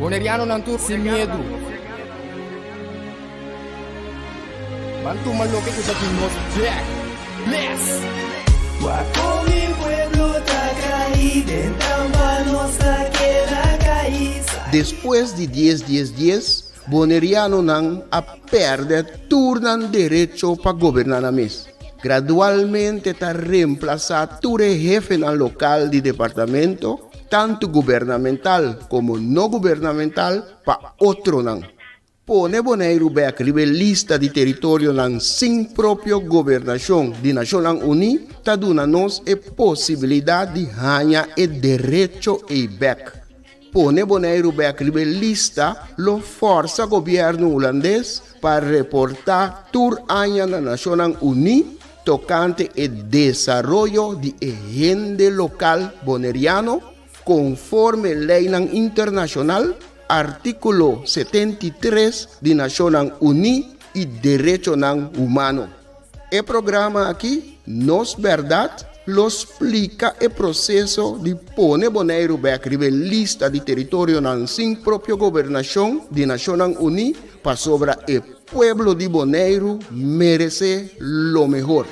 Bonerianonan tur sin miedu. Ban tuma loke ku ta di nos bek. Bless! Wak kon mi pueblo ta kai den trampa nos ta keda kai. Despues di dies dies dies, Bonerianonan a pèrdè tur nan derecho pa goberná nan mes. Gradualmente ta remplasá tur e hefenan lokal di departamento, tantu gubernamental komo no gubernamental, pa otronan. Pone Boneiru bèk riba e lista di teritorionan sin propio gobernashon di Nashonnan Uní ta duna nos e posibilidat di haña e derecho ei bèk. Pone Boneiru bèk riba e lista lo fòrsa gobièrnu hulandes pa reportá tur aña na Nashonnan Uní tokante e desaroyo di e hende lokal boneriano konforme leinan internashonal, artíkulo 73 di Nashonnan Uní i derechonan humano. E programa aki, Nos Bèrdat, lo splika e proseso di pone Boneiru bèk riba e lista di teritorionan sin propio gobernashon di Nashonnan Uní pasobra e pueblo di Boneiru meresé lo mehor.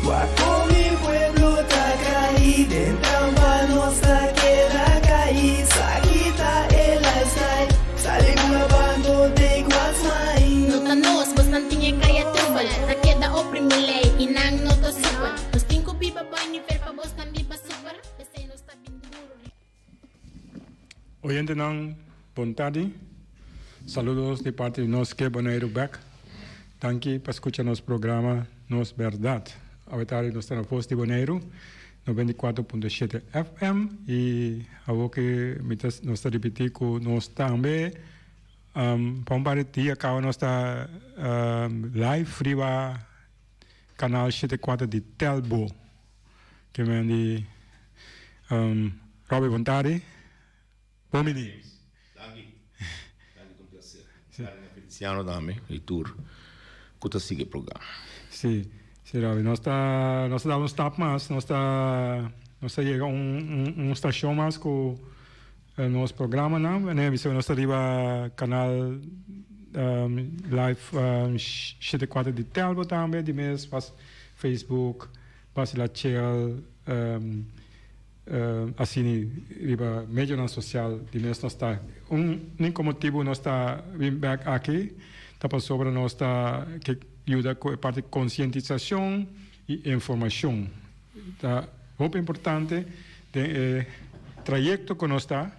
Wak kon mi pueblo ta kai den trampa nos ta keda kai sa kita e lifestyle sali bula banco take what's mine. No ta nos, bosnan tin e kaya trubel Ta keda oprimi lei i nan no ta super Nos tin ku biba bai nivel pa bosnan biba super P'esei nos ta bin duru riba. Oyentenan bon tardi. Saludos di parti di nos Ke Boneiru Bek. Danki pa skucha nos programa Nos Bèrdat. Awe tardi nos ta na Vos di Boneiru 94.7 FM i awor ki mi ta nos ta ripití ku nos tambe pa un par di dia kaba nos ta live riba kanal 74 di Telbo. Ke men di Robby bon tardi. Bon bini. Danki. Danki ta un placer. Danki na Feliciano tambe y tur cu ta sigui e programa. Si, si Robby. Nos ta nos ta da un stap mas. Nos ta nos ta yega un un stacion mas cu nos programanan. Manera mi bisa nos ta riba canal live 74 di Telbo tambe di mes pas Facebook. Basila Chel, Asini riba medionan sosial di mes nos ta un úniko motibu nos ta bin bek aki ta pasobra nos ta ke yuda ku e parti konsientisashon i informashon. Ta hopi importante den e trayekto ku nos ta,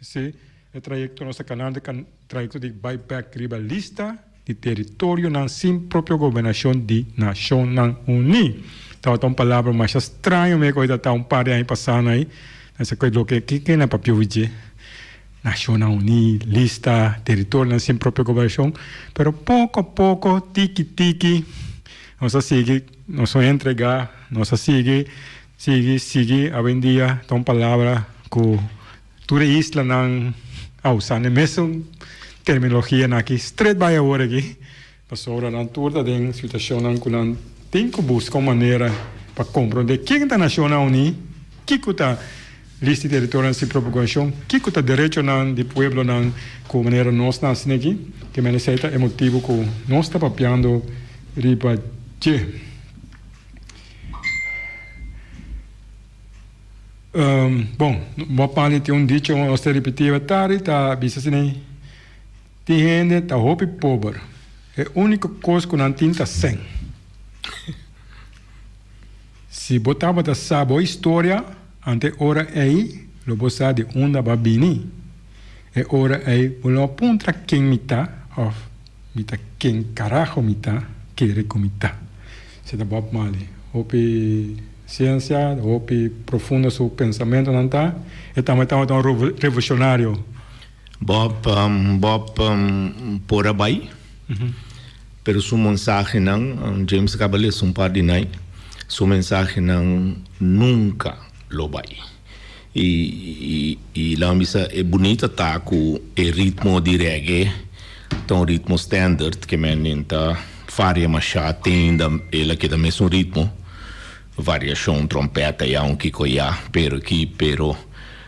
si, e trayekto nos ta kanando e trayekto di bai bek riba lista di teritorionan sin propio gobernashon di Nashonnan Uní. Tabata un palabra masha straño mi ku ta un par di aña pasá na ei. Nan sa ku loke ke nan papia wi dje. Nashonnan Uní, lista, teritorionan sin propio gobernashon. Pero poko poko, tiki tiki, nos a sigui, nos a entregá, nos a sigui, sigui, sigui. Awendia ta un palabra ku. Tur e islanan a usa e mesun terminologianan aki stret bai awor aki, pasobra nan tur ta den situacionnan cu nan tin cu busca un manera pa comprende ken ta Nacionnan Uní, kico ta lista di territorionan sin propio gobernacion, kico ta derechonan di pueblonan cu manera nos na asina aki, ke mester esey ta e motibo cu nos ta papiando riba dje. Bon, bo pani tin un dicho nos ta ripití e tardi ta bisa asina, Tin hende ta hopi pober, e úniko kos ku nan tin ta sèn. Si bo tabata sa bo historia, ante e ora ei lo bo sa di unda bo a bini. E ora ei bo lo a puntra ken mi ta òf mi ta ken karaho mi ta kere ku mi ta. Esei ta Bob Marley. Hopi siensia, hopi profundo su pensamentonan ta. E tambe tabata un revolucionario. Bob, Bob por a bai, pero su mensahenan, James a caba lesa un par di nai, su mensahenan nunca lo bai. Y, y laga mi bisa e bunita ta cu e ritmo di reggae ta un ritmo standard ke men nin ta varia masha te ainda el a keda mesun ritmo, variacion trompeta ya un kiko ya pero ki pero.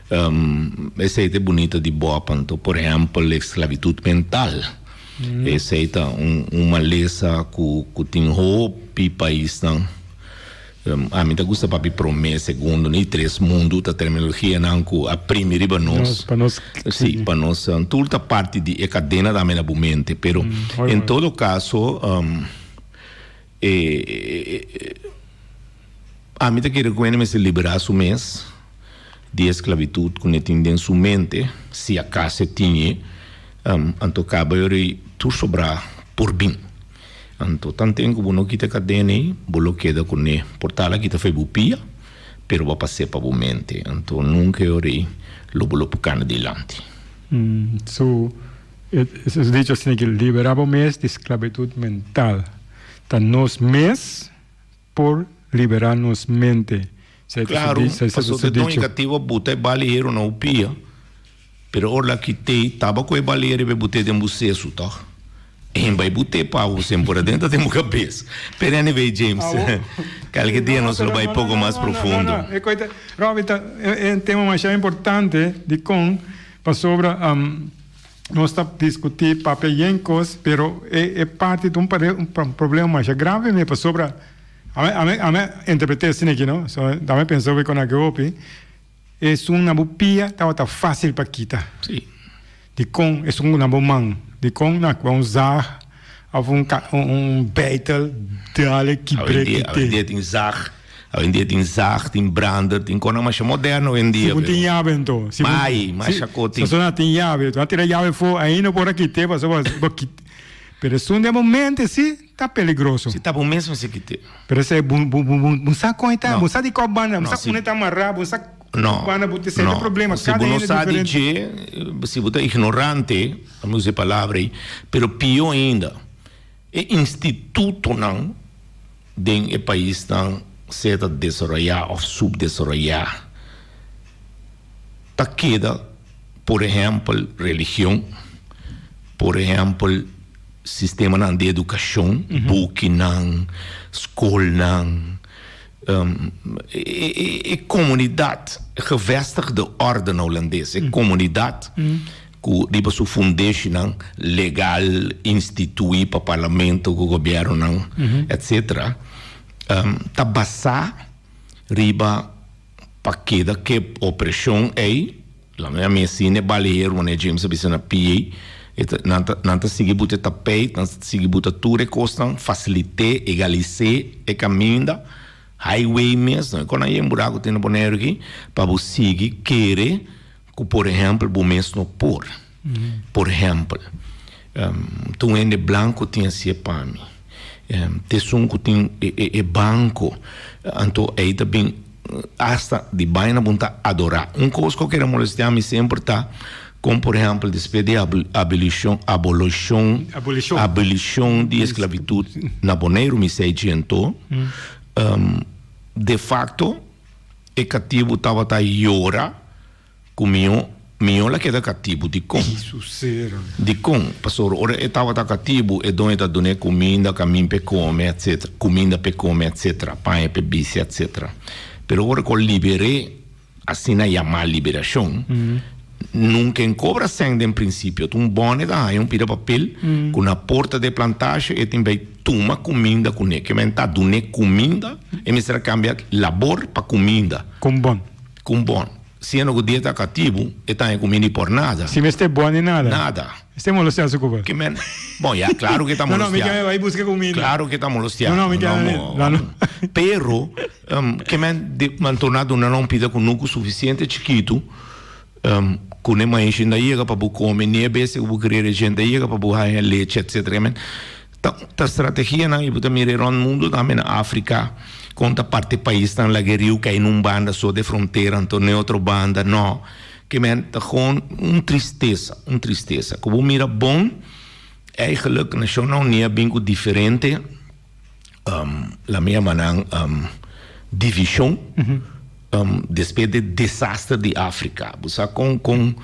Esei ta e bunita di Bob anto por ehempel esclavitud mental. Esei ta un un malesa ku ku tin hopi paisnan. Ami ta gusta papia prome, segundo ni tres mundu ta terminologianan ku a primi riba nos. Pa nos. Si, pa nos. Tur ta parti di e kadena tambe na bo mente pero en todo kaso e Ami ta kere ku hende mester liberá su mes di e sklabitut ku ne tin den su mente, si akas e tin e, anto kaba e ora ei tur sobrá por bin. Anto tanten ku bo no kita e kadena ei, bo lo keda kuné. Por tal a kita fo'i bo pia, pero bo a pas'é pa bo mente. Anto nunka e ora ei lo bo lo por kana dilanti. Su e dicho asina ki liberá bo mes di sklabitut mental. Ta nos mes Por liberá nos mente. Claro, pasobra e doño cativo a buta e balihero na upia, pero ora la kit'é taba cu e balihero e but'é den bo sesu, toch? E bai but'é pa bo semper aden ta den bo cabes. Pero anyway, James, calke dia nos lo bai poco mas profundo. Robbie, ta e un tema masha importante dicon pasobra Nos ta discuti papia yen cos, pero e e parti ta un pare un problema masha grave me pasobra ami ami ami a interprete asina aki no, so dame pensa hopi con aki hopi, esun na bo pia tabata facil pa kita. Si. Dicon esun na bo man, dicon na cu un zaag of un un beitel dale kibre kite. Awendia tin zaag. Awendia tin zaag, tin brander, tin konan masha moderno awendia. Si bo tin yabe anto. Si bo, Mai, masha ko tin. Pasobra tin yabe. Tu a tira yabe afó, ainda por a kite pasobra bo kit. Pero esun den bo mente si ta peligroso. Si ta bo mes mester kite. Pero esei bo bo bo bo sa kon e ta, bo sa di kua banda, bo sa unda e ta amará, bo sa No, banda bo ta esei ta no. problema. Si Kada bo no hende sa di diferente. dje, si bo ta ignorante, laat mi usa e palabra ei, pero pió ainda, e institutonan den e paisnan sea ta desaroyá òf subdesaroyá ta keda, por ehèmpel, religion, por ehèmpel, sistemanan di edukashon, bukinan, skolnan, e komunidat, gevestigde orde na hulandes, e komunidat ku riba su fundeshinan legal instituí pa parlamento ku gobièrnunan etcetera ta basá riba pa keda ke opreshon ei laga mi asina e bali heru manera James a bisa na PA e ta nan ta nan ta sigui buta e tapijt nan ta sigui buta tur e kosnan fasilit'é egalis'é e kaminda highway mes no e kon a yen buraku tin na Boneiru aki pa bo sigui kere Ku por ehèmpel bo mes no por. Por ehèmpel, ta un hende blanku tin hasié pa mi. Ta esun ku tin e banko. Anto ei ta bin asta di baina bo ta adorá. Un kos ku a kere molestiá mi semper ta kon por ehèmpel despues di abolishon abolishon di esklabitut na Boneiru mi sei djento, de fakto. E katibu tabata yora ku mihó, mihó la keda katibu. Dikon? Dikon? Pasobra ora e tabata katibu, e doño ta dun'é kuminda, kamin p'e kome, etsetera, kuminda p'e kome, etsetera, paña p'e bisti, etsetera. Pero ora ku a liber'é, asina yamá liberashon, nunka en kobra sèn den prinsipio. Ta un bòne ta haña un pida papel ku na porta di e plantashe e tin bai tuma kuminda kuné. Ke men ta dun'é kuminda, e mester a kambia labor pa kuminda. Ku un bòn. Ku un bòn. Siendo ku dia ta katibu, e ta haña kuminda i por nada. Si mester bòn ni nada. Nada. Mester molestiá su kuba. Ke men, bon ya, klaro ke ta No, no, mi molestiá. ke bai buska kuminda. Klaro ke ta molestiá. No, no, mi ke No, no. Pero, ke men di man torna duna nan un pida kunuku sufisiente chikitu, ku ne maishi no a yega pa bo kome, ni e bestia ku bo kria reshien ta yega pa bo haña lechi, etsetera. Ke men ta ta strategianan i bo ta mira e rònt mundu tambe na Afrika kon ta parti paisnan laga e riu kai na un banda so de frontera anto na e otro banda no. Ke men ta gewoon un tristesa, un tristesa. Ku bo mira bon, eigenlijk Nashonnan Uní a bin ku diferente la mi yama nan divishon despues di desaster di Afrika. Bo sa kon kon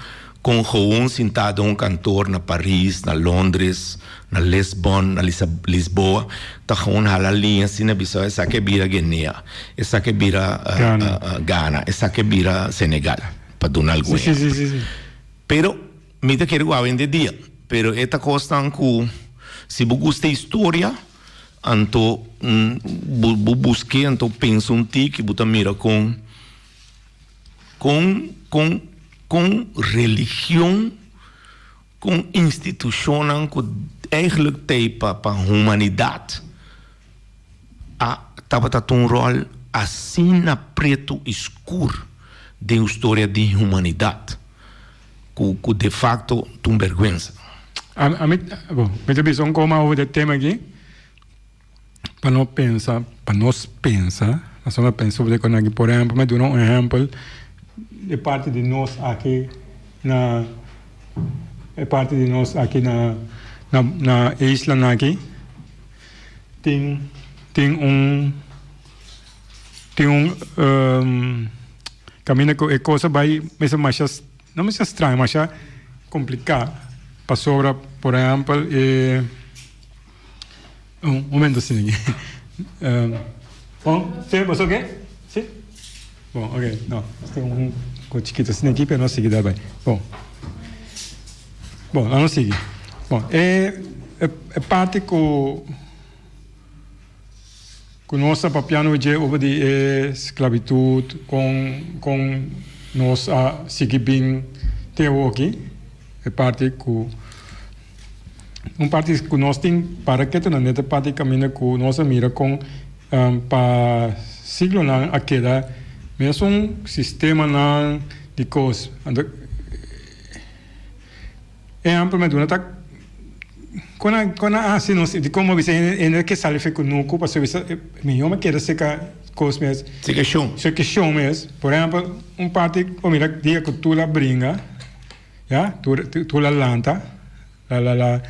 kon gewoon sintá den un kantor na Paris, na Londres, na Lisbon, na Lisboa ta gewoon hala liña asina bisa esaki a bira Guinea, esaki a bira Ghana, esaki a bira Senegal. Pa duna algun ehempel. Pero mi ta kere ku awe dia, pero e ta kosnan ku si bo gusta historia anto bo bo busk'é anto pensa un tiki bo ta mira kon kon kon kon religion kon institushonnan ku eigenlijk t'ei pa pa humanidat a tabata ta un ròl asina pretu i skur den historia di humanidat ku ku de fakto ta un bèrgwensa. Ami, bon, mi ta bisa un koma over di e tema aki pa no pensa, pa nos pensa, pasobra mi a pensa over di e kos aki. Por ehèmpel, mi a duna un ehèmpel di parti di nos aki na e parti di nos aki na na e islanan aki. Tin tin un tin un caminda cu e cosa bay mester masha no mester straño masha complica pasobra por ehempel e un momento asina bon si boso oke si bon oke no tin un cos chikito asina aki pero nos sigui dal bay bon. Bon, laat nos sigui. Bon, e e parti ku ku nos ta papiando dje over di e sklabitut, kon kon nos a sigui bin te awoki, e parti ku un parti ku nos tin para ketu nan e parti kaminda ku nos a mira kon pa siglonan a keda mesun sistemanan di kos. Anto. Ehempel mi a duna ta kon a kon a hasi nos di komo bisa hende ke sali fe kunuku pasobra bisa mihó mi keda seka kos mes. Seka shon. Seka shon mes. Por ehempel un parti bo mira dia ku tur a bringa ya tur tur a lanta la la la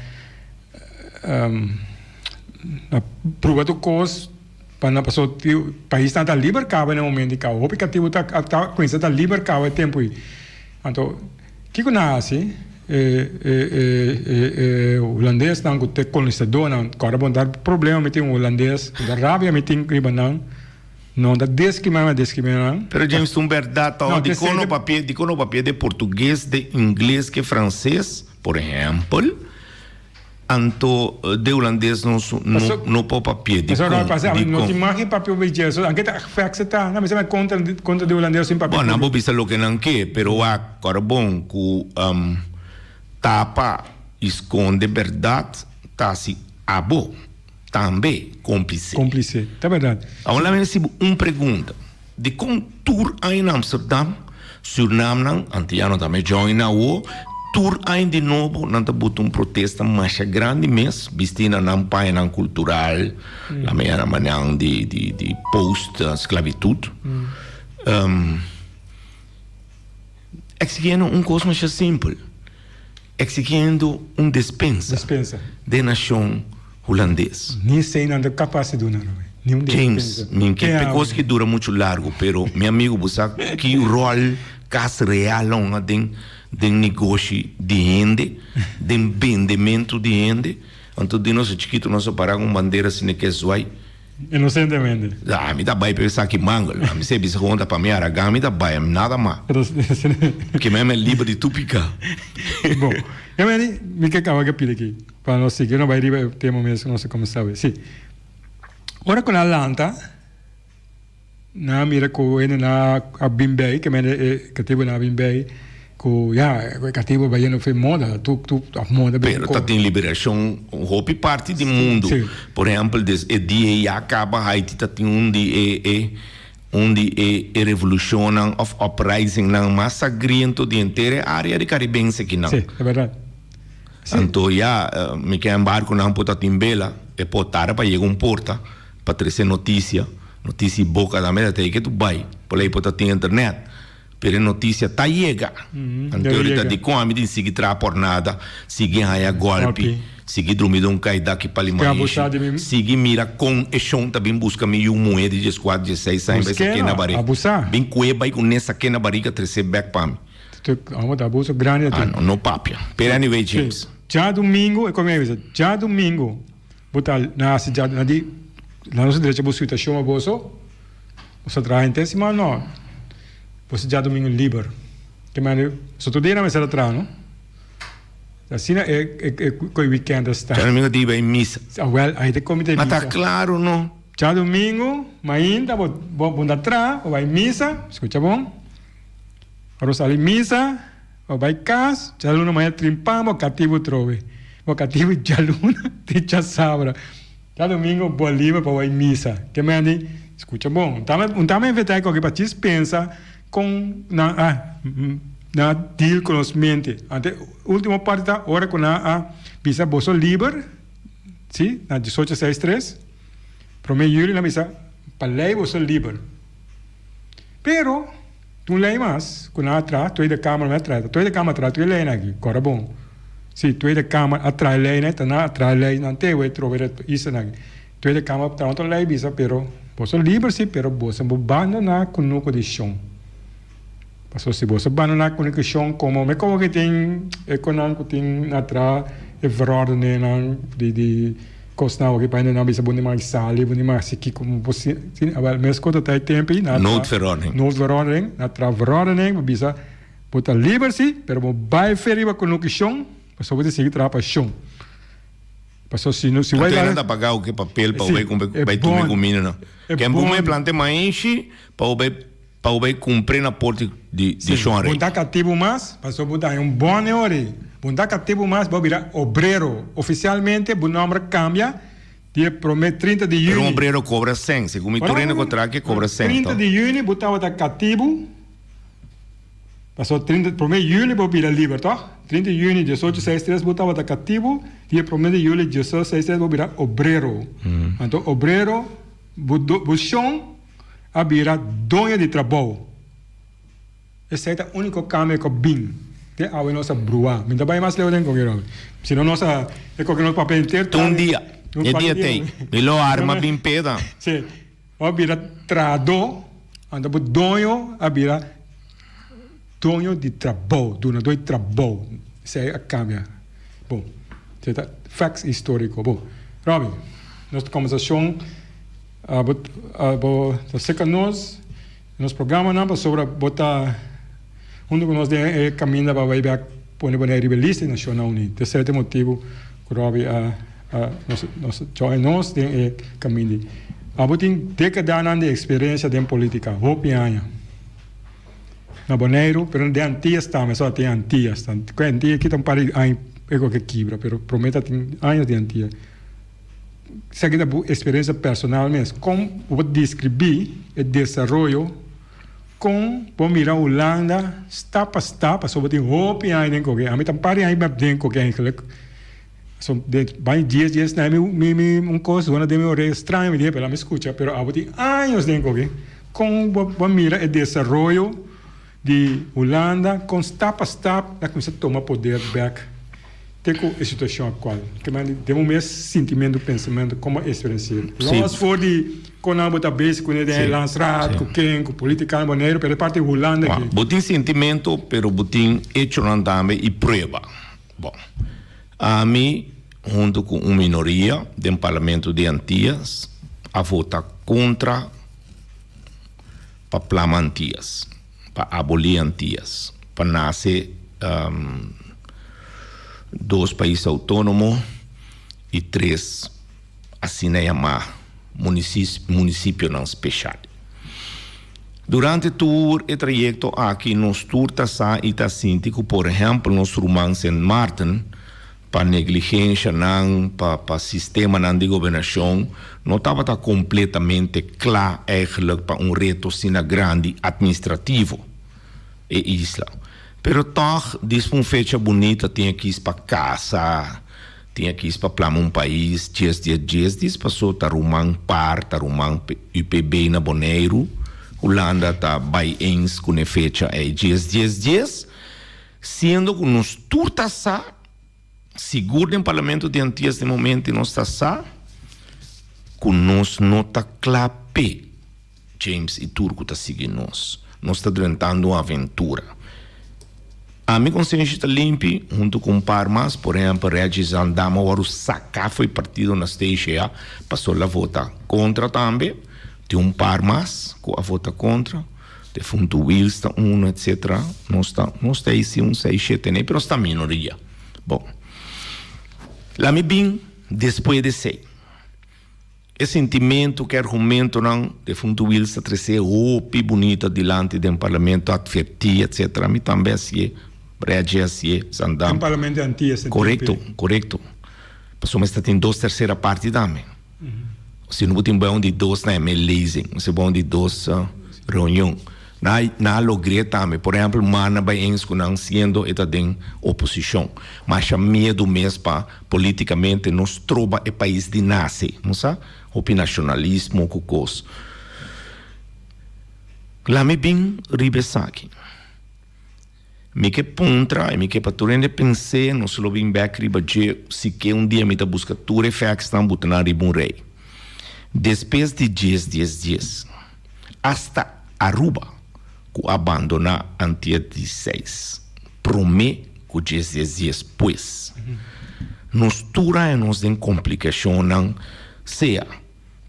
a pruba tur kos pa nan pasobra paisnan ta liber kaba na e momento kaba hopi katibu ta ta kuminsa ta liber kaba e tempu ei anto. Kiko nan a hasi? E e e e e hulandesnan ku ta e kolonisadónan, ku ora bo ta problema mi tin un hulandes, ku ta rabia mi tin riba nan, no ta diskriminá mi a diskriminá nan. Pero James, ta un bèrdat ta No, di te kon no sede. papia, di kon no papia de portugues, de ingles ke franses, por ehèmpel. Anto de hulandes no Paso, no por papia paso dikon pasa, no dikon. tin mag di papia over dje, so anke ta facts ta, nan mester bai kontra kontra de hulandes sin papia Bon nan público. por bisa loke nan ke pero wak ora bon ku tapa i skonde bèrdat ta hasi abo tambe komplise. Komplise, ta bèrdat. Awor laat mi hasi bo un pregunta, dikon tur aña na Amsterdam Surnamnan, antiano tambe join awo, tur aña di nobo nan ta buta un protesta masha grandi mes, bisti na nan pañanan kultural, la mea nan manan di di di post sklabitut, eksigiendo un kos masha simpel, eksigiendo un despensa den nashon hulandes. Ni esei nan ta kapas di duna no. Ni un James, despensa. mi ke Te pe kos awe. ki dura muchu largu, pero mi amigu bo sa ki ròl Kas Real a hunga den den negoshi di hende, den bendementu di hende. Anto di nos chikitu nos a para ku un bandera asina ke zwai. Inosentemente. Ah, mi ta bai pa e saki mangel. Ami se bisa kon ta pa mi haragan mi ta bai, ami nada mas. Ke mi a liber di tur pika. Bon, ya meni mi ke kaba ke pidi aki pa nos sigui no bai riba e tema mes ku nos a kuminsá awe. Si, ora ku nan a lanta Nan a mira ku hende nan a bin bei, ke mende e katibunan a bin bei, ku ya, e katibu a bai yendo for moda, tur tur a moda bin Pero ta tin liberashon hopi parti di mundu. Por ehèmpel des e dia ei ya kaba Haiti ta tin un di e e un di e e revolushonnan òf uprisingnan mas sagriento di henter e área di Karibense kinan. Sí, ta bèrdat. Sí. Anto ya mi ke embarkonan por ta tin bela, e por tarda pa yega un porta. Pa trese noticia, noticia y boca tambe ta tei ke tu bai, por lei por ta tin internet, pero e noticia ta yega. Anto ahorita dikon ami tin sigui traha por nada, sigui haña golpi, sigui drumi den un kaida aki pa Limaishi, sigui mira kon e shon ta bin buska mi yu muhe di dieskuater, diesseis aña bai sake na barika, bin kue bai ku ne sake na barika trese bek pa mi. Ah no, no papia. Pero anyway James. Djadumingu, e komi a bisa, djadumingu. Bo ta na hasi dja na di na nos derecho bo situashon a boso, boso a traha henter siman no, boso djadumingu liber. Ke mane so tur dia nan mester a traha no. Asina e e koe weekend a sta. Djadomingo ta bai misa. Awel ai ta komi ta misa. Ma ta klaro no. Djadomingo mainta bo bo ta traha bo bai misa, skucha bon. Ora bo sali misa bo bai kas djaluna mañana trimpan bo katibu trobe. Bo katibu djaluna te djasabra. Djadomingo bo liber pa bai misa. Ke mende skucha bon. Un ta invitá e koke pa djis pensa. Kon nan a nan a deal ku nos mente. Anto e ultimo parti ta ora ku nan a bisa boso liber, si, na diesocho seis tres, prome juli nan a bisa pa lei boso liber. Pero tin un lei mas ku nan a traha, Tweede Kamer a traha, ta Tweede Kamer a traha tur e leinan aki, kòrda bon. Si, Tweede Kamer a traha e leinan, ta nan a traha e leinan te awe trobe e islanan aki. Tweede Kamer ta otro lei bisa pero boso liber si pero boso bo bandona kunuku di shon. Paso si boso bandona kunuku di shon komo me komo ki tin e konan ku tin na tra e verordeningnan di di kosnan awor ki pa hende nan bisa bo ni mag sali bo ni mag hasi kiko bo si awel mes kos ta e tempo ei na tra Noodverordening. Noodverordening na tra verordening bo bisa bo ta liber si pero bo bai fe riba kunuku di shon paso bo ta sigui traha pa shon. Paso si no si Anto nan ta paga oke papel pa bai kumpre bai tuma e kumina no. Ken bo me planta e maishi pa bo bai pa bo bai kumpre na porti di di Shon Arey. Bo ta katibu mas paso bo ta haña un bon e ora ei. Bo ta katibu mas bo bira obrero. Ofisialmente bo nomber kambia di e prome 30 di Pero un yüni. obrero kobra sen, segun mi tur hende ku traha ke kobra sen 30 to. di yüni bo tabata katibu. Pasobra 30 promé juli bo bira liber, tòg? 30 juni diesocho seis tres bo tabata katibu, dia promé di juli diesocho seis tres bo bira obrero. Anto obrero, bo do bo shon a bira doño di trabou. Esei ta úniko kambio ku a bin te awe nos a bruá. Mi ta bai mas leu den koke Robby. Si no nos a e koke nos papia henter Tur un dia, e dia t'ei. Mi lo arma bin peda. Sí. Bo a bira trahadó, anto bo doño a bira doño di trabou, dunadó di trabou. Esei a kambia. Bon, esei ta facts historico. Bon, Robby, nos kombersashon abo abo ta serka nos, nos programanan pasobra bo ta huntu ku nos den e kaminda pa bai bek pone Boneiru riba e lista di Nashonnan Uní. Esei ta e motibu ku Robby a. Nos nos join nos den e kaminda. Abo tin dekadanan di eksperensia den politika, hopi aña. Na Boneiru, pero den Antias tambe, so a tin Antias. Ku Antias kita un par di aña e koke kibra, pero prome ta tin años di Antias. Esaki ta bo eksperensia personal mes. Kon bo por deskribí e desaroyo, kon bo mira Hulanda stap pa stap, pasobra bo tin hopi aña den koke. Ami ta un par di aña den koke eigenlijk. So de bai dies dies na mi mi mi un kos zona den mi orea straño mi di pero mi skucha pero abo tin años den koke kon bo bo mira e desaroyo di Hulanda kon stap pa stap na kuminsa toma poder bek te ku e situashon aktual ke men den bo mes sintimentu pensamentu kon bo eksperensia los for di kon nan bo ta bezig kuné den e landsraad ku ken ku politika na Boneiru pero e parti Hulanda aki. Bo tin sintimentu pero bo tin echonan tambe i prueba. Bon, ami huntu ku un minoria den Parlamento di Antias a vota kontra pa plama Antias, pa abolí Antias, pa nase dos pais outónomo i tres asina yamá munisipionan speshal. Durante tur e trayekto aki nos tur ta sa i ta sinti ku por ehèmpel nos ruman Sint Maarten pa negligenshanan, pa pa sistemanan di gobernashon no tabata kompletamente kla eigenlijk pa un reto asina grandi atministrativo e isla. Pero tòg dispa un fecha bunita tin a kis pa kasa. Tin a kis pa plama un pais djes dia djes dis paso ta ruman par ta ruman UPB na Boneiru Hulanda ta bai eens ku ne fecha ei djes djes djes siendo ku nos tur ta sa sigur den parlamento di Antias den momento nos ta sa ku nos no ta kla p'e. James i tur ku ta sigui nos. Nos ta drentando un aventura. Ami konsenshi ta limpi, huntu ku un par mas, por ehèmpel Reggie Zandam a wòrdu saká for e partido na Stacia ya, pasobra el a vota kontra tambe. Tin un par mas ku a vota kontra. Defuntu Wiels ta uno etc. Nos ta nos ta ey si un seis shete nei pero nos ta minoria. Bon. La mi bin despues de esey. E sintimentu ku e argumentonan defuntu Wiels ta trese hopi bunita dilanti den parlamento atvertí etc. Mi tambe hasié, Reggie hasié, Zandam. Den parlamento di Antillas den Korekto, korekto. Pasobra mester tin dos tersera parti tambe. Si no bo tin bon di dos na e me lezing, bo bon di dos reunion. Na na a logr'é tambe. Por ehempel, Marna bai eens ku nan siendo e ta den oposishon. Masha miedu mes pa politikamente no stroba e pais di nase. No sa? Hopi nashonalismo ku kos. Lami bin riba esaki. Mi ke puntra i mi ke pa tur hende pens'é, nos lo bin bèk riba dje si ke un dia mi ta buska tur e factsnan buta nan riba un rei. Despues di djes djes djes, asta Aruba ku a bandoná antia di seis promé ku djes djes djes pues nos tur haña nos den komplikashonnan sea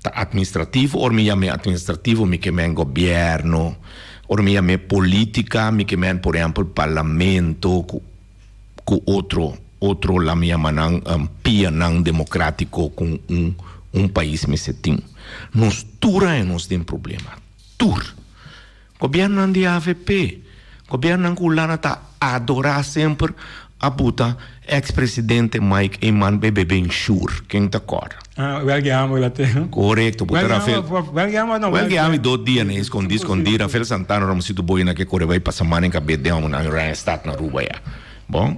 Ta administrativo, ora mi yam'é administrativo mi ke men gobièrnu, ora mi yam'é polítika mi ke men por ehèmpel parlamento ku ku otro otro la mi yama nan pianan demokrátiko ku un un pais mester tin. Nos tur a nos den problema, tur. Gobièrnunan di avp, gobièrnunan ku Hulanda ta adorá semper a buta eks presidente Mike Eman bebe ben shur, ken ta kòrda? Ah, Welge Hammer la te. Korekto, buta Rafael. Welge Hammer no. Welge Hammer do dia ne eskondí skondí Rafael Santana Ramosito Boy na ke kore bai pasa man en kabes den homo na Oranjestad na Aruba ya. Bon,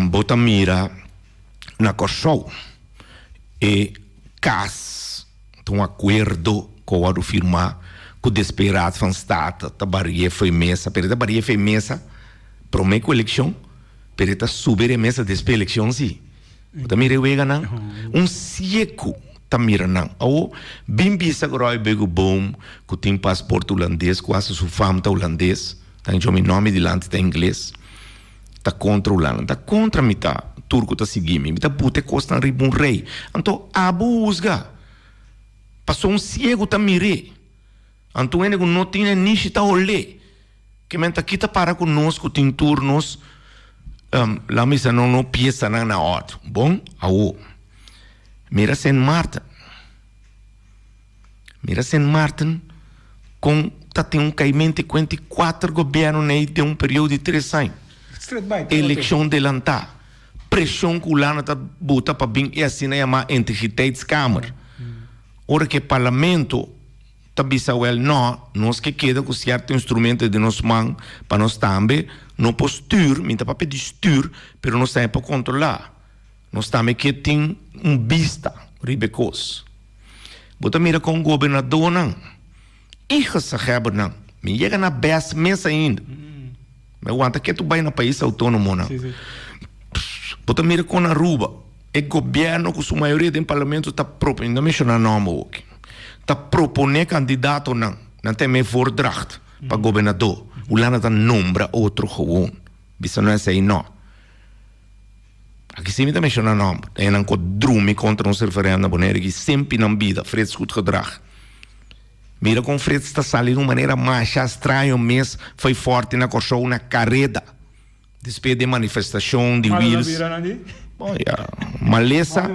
bo ta mira na Kòrsou e kas. Ta un akuerdo ku a wòrdu firmá ku despues Raad van State ta bari'é fo'i mesa, pero e ta bari'é fo'i mesa promé ku elekshon, pero e ta subi riba e mesa despues elekshon si. Bo ta mira e weganan? Un sieku ta mira nan. Awor, bin bisa ku Roy Beukeboom ku tin pasport hulandes, ku hasta su fam ta hulandes, ta hincha mi nòmber dilanti ta ingles, ta kontra Hulanda, ta kontra mi ta tur ku ta sigui mi, mi ta buta e kosnan riba un rei. Anto abo husga, pasobra un siegu ta mir'é, anto un hende ku no tin e nishi ta hol'é. Ke men ta kita para ku nos ku tin tur nos, laat mi bisa no no piesanan na òrdu. Bon, awo, mira Sint Maarten. Mira Sint Maarten kon ta tin un kaimente kuenti kuater gobièrnu nei den un periodo di tres aña. Elekshon delantá, preshon ku Hulanda ta buta pa bin e asina yamá Integriteitskamer. Ora ku e parlamento ta bisa wèl nò, nos ke keda ku sierto instrumento den nos man pa nos tambe no por stür, mi ta papia di stür, pero nos tambe por kontrolá. Nos tambe ke tin un bista riba e kos. Bo ta mira kon gobernadornan i gezaghebbernan, mi yega na bes mes ainda, mi a wanta ketu bai na pais autonomonan. Bo ta mira kon Aruba, e gobierno ku su mayoria den parlamento ta propone, mi no menshoná nòmber oki, ta proponé kandidatonan, nan ta heme voordracht pa gobernador, Hulanda ta nombra otro gewoon, bisa no esei no. Aki si mi ta menciona nomber. E nan cu drumi contra nos referendum na Bonaire ki sempi nan bida, Frits Goedgedrag. Mira con Frits ta sali di un manera masha straño mes foi forte na Corsou na careda. Despues di manifestacion di Wiels. Bon ya, malesa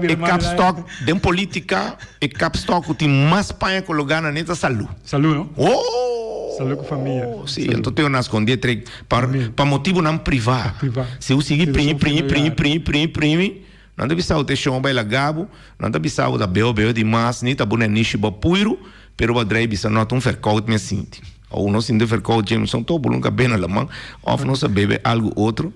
e kapstok den politica e kapstok cu tin mas paña cologa na ne ta salu. Salu no? Oh! Salu cu famia. Si, enton te na scondi e trek pa pa motibonan priva. Priva. Si bo sigui primi primi primi primi primi primi nan ta bisa bo te shon bay laga bo, nan ta bisa bo ta beo beo di mas ni ta bo na nishi bo puiru pero bo a drai bisa no ta un verkoud mi a sinti. Of no sinti verkoud Jameson to bo nunca bebe na laman of nos a bebe algo otro.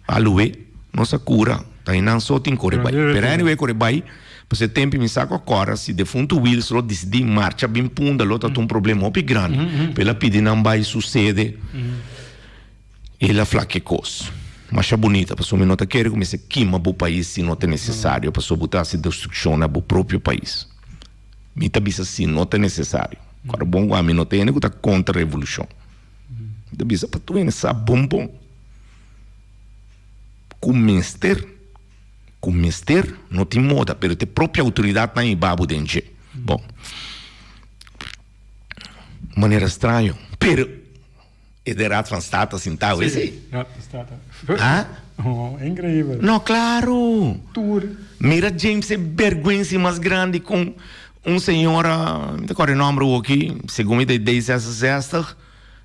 Aloe, nos a cura, ta einan so tin core bay. Pero anyway core bay, pasobra e tempo mi sa cu a cora si defunto Wiels lo dicidi marcha bin Punda lo ta un problema hopi grandi. Pero el a pidi nan bay su sede, el a fla ke cos. Masha bunita, pasobra mi no ta kere cu mester kima bo pais si no ta necesario, pasobra bo ta haci destruccion na bo propio pais. Mi ta bisa si no ta necesario. Ora bon cu ami no ta hende cu ta contra revolucion. Mi ta bisa pa tur hende sa bon bon. Ku mester, ku mester no tin moda, pero te propio outoridatnan i babu den dje. Bon. Manera straño, pero e den Raad van State a sintao esey. Sí, Raad van State. Ah? Oh, increíbel. No, claro. Tur. Mira James e bergüensa mas grandi con un señora, mi ta corda e nomber awoki, segun mi ta di D66,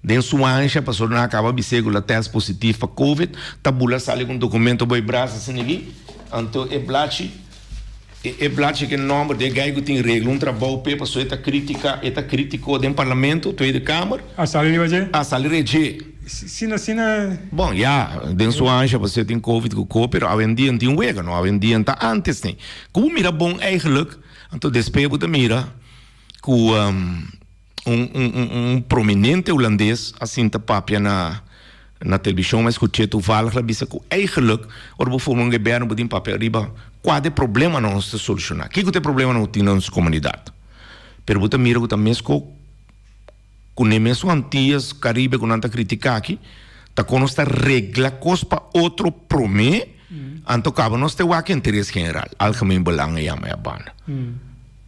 den su ansha pasobra nan a caba bis'é cu la test positief pa covid, ta bula sali cu un documento bo e brasa asina aki, anto e blachi, E blachi ku e nòmber di e guy ku tin regla un trabou p'e pasobra e ta kritika, e ta kritiko den parlamento, Tweede Kamer. A sali riba dje? A sali riba dje. Sina, sina. Bon, ya, den su ansha pasobra e tin covid ku ko, pero awendia no tin wega no, awendia no ta antes ni. Ku bo mira bon eigenlijk, anto despues bo ta mira ku. Un un prominente hulandes a sinta papia na na televishon mi a skuch'é toevallig el a bisa ku eigenlijk ora bo forma un gobierno bo tin papia riba kua ta e problemanan nos ta solushoná kiko ta e problemanan ku tin na nos komunidat pero bo ta mira ku ta mesko ku n'e mesun Antillas Caribe ku nan ta kritiká aki ta kon nos ta regla kos pa otro promé anto kaba nos ta wak interes general algemeen belang a yama e a banda.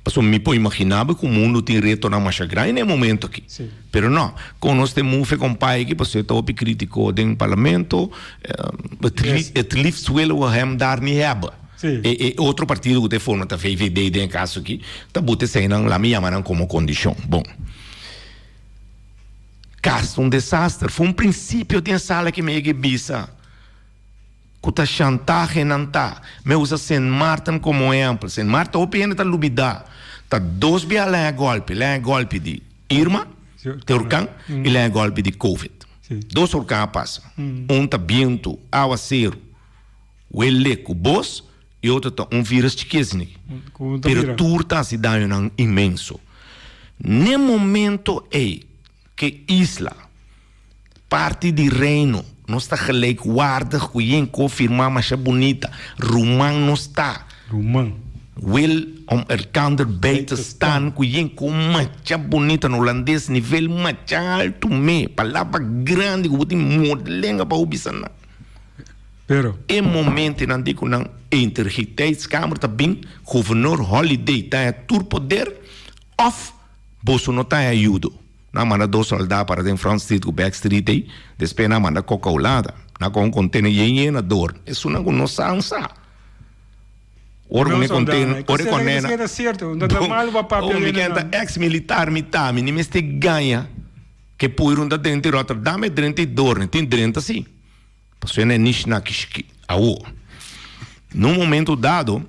Pasobra mi por imaginá bo ku mundu tin retonan masha grandi na e momento aki. Pero no, kon nos ta e mufe kompai aki pasobra e ta hopi kritiko den parlamento, het liefst willen we hem daar niet hebben. E otro partido ku ta e forma ta VVD den e kaso aki, ta buta eseinan, laat mi yama nan komo kondishon. Bon. Kas ta un desaster. For un prinsipio den sala aki mi yega e bisa. Ku ta shantahe nan ta. Mi a usa Sint Maarten komo ehèmpel. Sint Maarten hopi hende ta lubidá. Ta dos bia laña gòlpi. Laña gòlpi di Irma, te orkan, i laña gòlpi di Covid. Dos orkan a pasa. Un ta bientu, awaseru, wele ku bos, i otro ta un vírus chikisni. Pero tur ta hasi dañonan inmenso. N'e momento ei ke isla. Parti di Reino, nos ta gelijkwaardig ku yen ko firmá masha bunita. Ruman nos ta. Ruman. Wil om elkander bij te staan ku yen ko macha bunita na Holandes nivel macha altu me. Palabra grandi ku bo tin morde lenga pa bo bisa nan. Pero. E momentenan di ku nan Integriteitskamer ta bin, Gouverneur Holiday ta haña tur poder òf boso no ta haña ayudo. Nan manda dos soldá para den Front Street ku Back Street ei. Despues nan manda kokoulada. Nan kohe un kontena yen yen na dor. Esunnan ku no sa, no sa. Ora ku mi kontena, ora e konena. Bon, oh, mi ken ta ex militar mi ta, mi ni mester gaña ke puirun ta drenta Rotterdam e drenta i Doorn, tin drenta si. Pasobra nan e nishna kishki awo. Na un momento dado,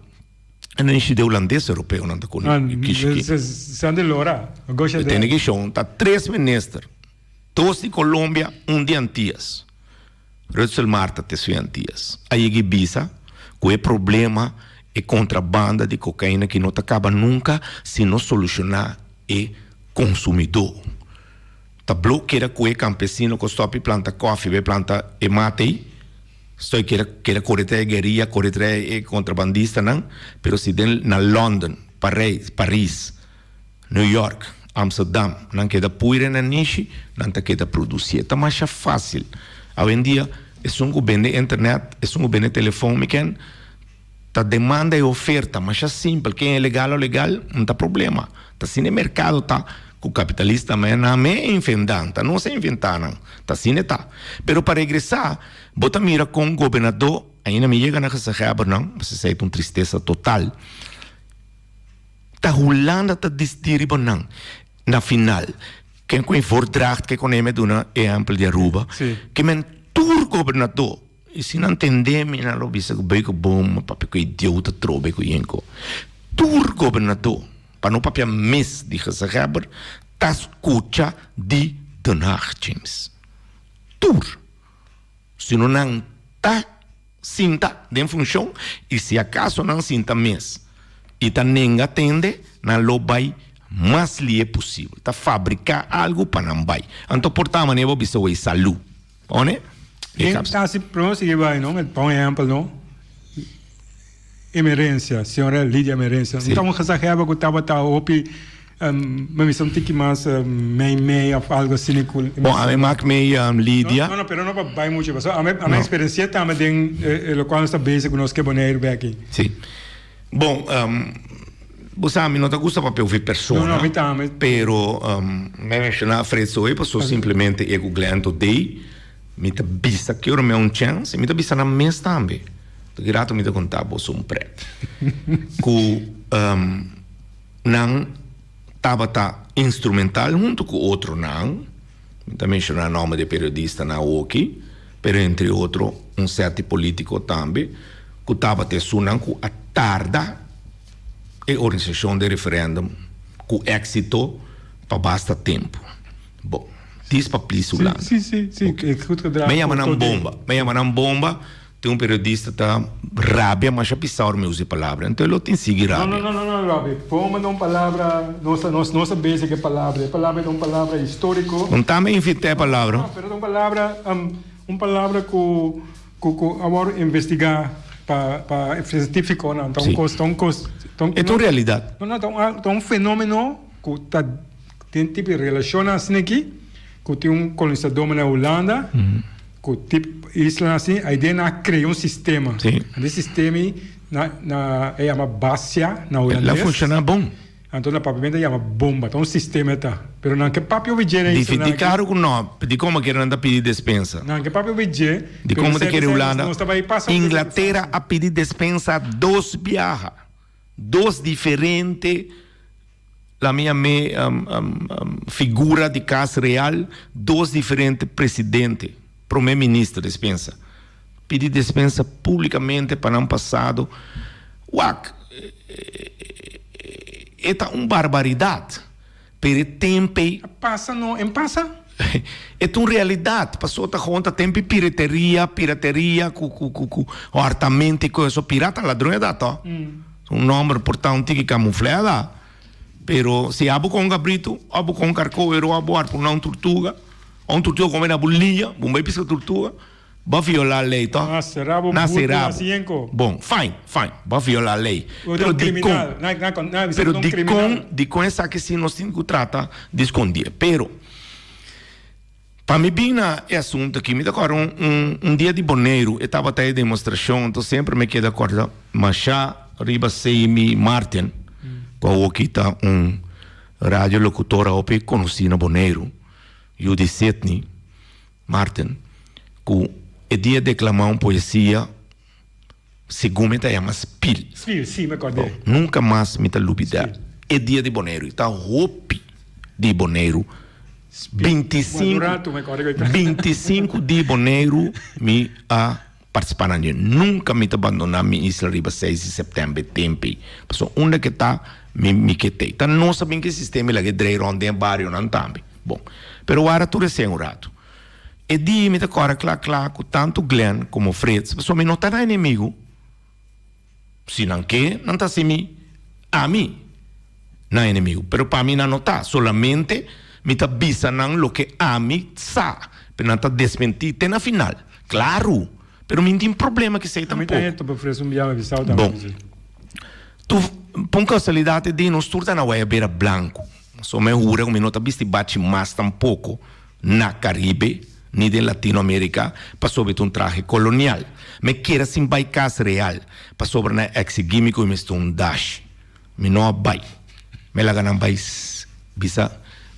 e nan nishdi hulandes europeo nan ta ku kishki. San di lora, gosha de. Tene kishon ta tres minister, dos di Colombia, un di Antillas. Rutsel Marta te su Antillas. A yega i bisa ku e problema e kontrabanda di kokaina ki no ta kaba nunka si no solushoná e konsumidó. Ta blo keda ku e kampesino ku stòp i planta kòfi bai planta e mata ei. Stòi keda keda kore trae e gueria, kore trae e kontrabandistanan, pero si den na London, Parijs, Paris, New York, Amsterdam nan keda puira na nishi, nan ta keda produsié. Ta masha fásil. Awendia esun ku bende internet, esun ku bende telefòn mi ken Ta demanda y oferta, masha simpel, ken e legal o legal, no ta problema. Ta asina e mercado ta, cu capitalista me nan me inventan, ta nos a inventa nan, ta asina e ta. Pero pa regresa, bo ta mira con gobernador, ainda mi yega na gezaghebber nan, pasobra esey ta un tristesa total, ta Hulanda ta disdi riba nan. Na final, ken cu e voordracht ke con e me duna ehempel di Aruba, ke men tur gobernador, I si nan tende mi, nan lo bisa ku bei ku bon, ma papia ku idiota trobe ku yenko. Tur gobernadó, pa no papia mes di gezaghebber, ta skucha di Den Haag, James. Tur. Si no nan ta sinta den funshon i si akaso nan sinta mes i ta nenga tende, nan lo bai mas lihe posibel. Ta fabriká algu pa nan bai. Anto por ta manera bo bisa wey salú. Pone e caps. Casi prome sigui bai no, met pa un ehempel no, Emerencia, señora Lidia Emerencia, no ta un gezaghebber cu tabata hopi, mi bisa un tiki mas mei mei of algo asina cu. Bon, ami mak mei Lidia. No, no, pero no pa bai mucho, pasobra ami a experiencia tambe den locual nos ta bezig cu nos ke Boneiru beki. Si. Bon. Bo sa mi no ta gusta papia ofi persona. No, no, mi tambe. Pero mi a menciona Fred Soe paso simplemente e cu Glenn Todey mi ta bisa ki ora mi a un chance y mi ta bisa nan mes tambe. Ki rato mi ta conta boso un pret. Cu nan tabata instrumental hunto cu otronan, mi ta menciona nomber di periodistanan awoki, pero entre otro un set di politico tambe cu tabata esunnan cu a tarda e organisacion di referendum cu exito pa basta tempo. Bo, dis pa plis Hulanda. Si, si, si, si. Goed gedrag. Mi yama nan bomba. Mi yama nan bomba. Tin un periodista ta rabia masha pisa ora mi usa e palabra. Enton e lo tin sigui rabia. No, no, no, no, Robbie. Bomba ta un palabra, nos ta, nos, nos ta bezig e palabra. E palabra ta un palabra historico. No ta mi inventa e palabra. No, pero ta un palabra, un palabra cu, cu, cu a worde investiga pa, pa cientificonan. Ta un cos, ta un cos, ta un. E ta un realidad. No, no, ta un, ta un fenomeno cu ta den tipo di relacionnan asina aki, cu tin un colonisador manera Hulanda. Ku tip islanan asin, a idea nan a krea un sistema. Sí. Anto e sistema ei na na e yama basia na El a hulandes. funshoná bon. Anto na papiamento e yama bomba. Ta un sistema e ta. Pero nan ke papia obi dje na islanan Di aki. klaru ku no. Di komo kere nan ta pidi despensa? Nan ke papia obi dje. Di Pero komo ta esei kere nos Hulanda? nos ta bai pasa obi dje. Inglatera a pidi despensa dos biaha. Dos diferente. La mi yam'é figura di Cas Real, dos diferente presidente, prome minister, despensa, pidi despensa publicamente pa nan pasado. Wak, e ta un barbaridad, pero e tempe. A pasa no, en pasa? E ta un realidad, pasobra ta gewoon ta tempe pirateria, pirateria cu cu cu cu hortamento y cos, pirata ladron e da to. Un nomber por ta un tiki camuflea, pero si abo con un cabrito, abo con un carco, ero abo harpuna un tortuga, o un tortuga come na bo liña, bo bay pisca tortuga, bo a viola ley to? Na sera bo Na butu sera na bo. cienco. Bon, fine, fine, bo a viola ley. Bo ta Pero un dicon, criminal. Na, na, na, bisa pero bo ta un dicon, criminal. dicon esaki si nos tin cu trata di scondi. Pero, Pa mi bin na e asuntu aki, mi ta kòrda un un un dia di Boneiru, e tabata e demostrashon, anto semper mi keda kòrda mashá riba Seimi Martin, ku awoki ta un radio lokutor hopi konosí na Boneiru, yu di Sidney Martin, ku e dia deklamá un poesia segun mi ta yama Spil. Spil, sí, mi kòrd'é. Nunka mas mi ta lubidá e dia di Boneiru. I ta hopi di Boneiru. 25, 25 di Boneiru mi a partisipá na dje. Nunka mi ta bandoná mi isla riba seis di sèptèmber tempi. Pasobra unda ke ta, mi mi ke tei. Ta nos a bin ku e sistema i laga e drei rònt den e barionan tambe. Bon, pero wara tur esei un ratu. E dia mi ta kòrda kla kla ku tantu Glenn komo Frits, pasobra mi no ta nan enemigu. Si nan ke, nan ta hasi mi ami nan enemigu. Pero pa mi nan no ta. Solamente mi ta bisa nan loke ami sa, pero nan ta desmentí te na final. Klaru! Pero mi no tin problema ku esei Ami tampoko. ta hento pa Frits un bia mi bisau tambe. Bon, tu, pa un kasualidat e dia nos tur ta na wayabera blanku. So mi a hura ku mi no ta bisti bachi mas tampoko na Caribe ni den Latino America pasobra e ta un trahe colonial. Mi kier a sin bai Cas Real pasobra nan a exigi mi ku mi mester un dashi. Mi no a bai. Mi a laga nan bai bisa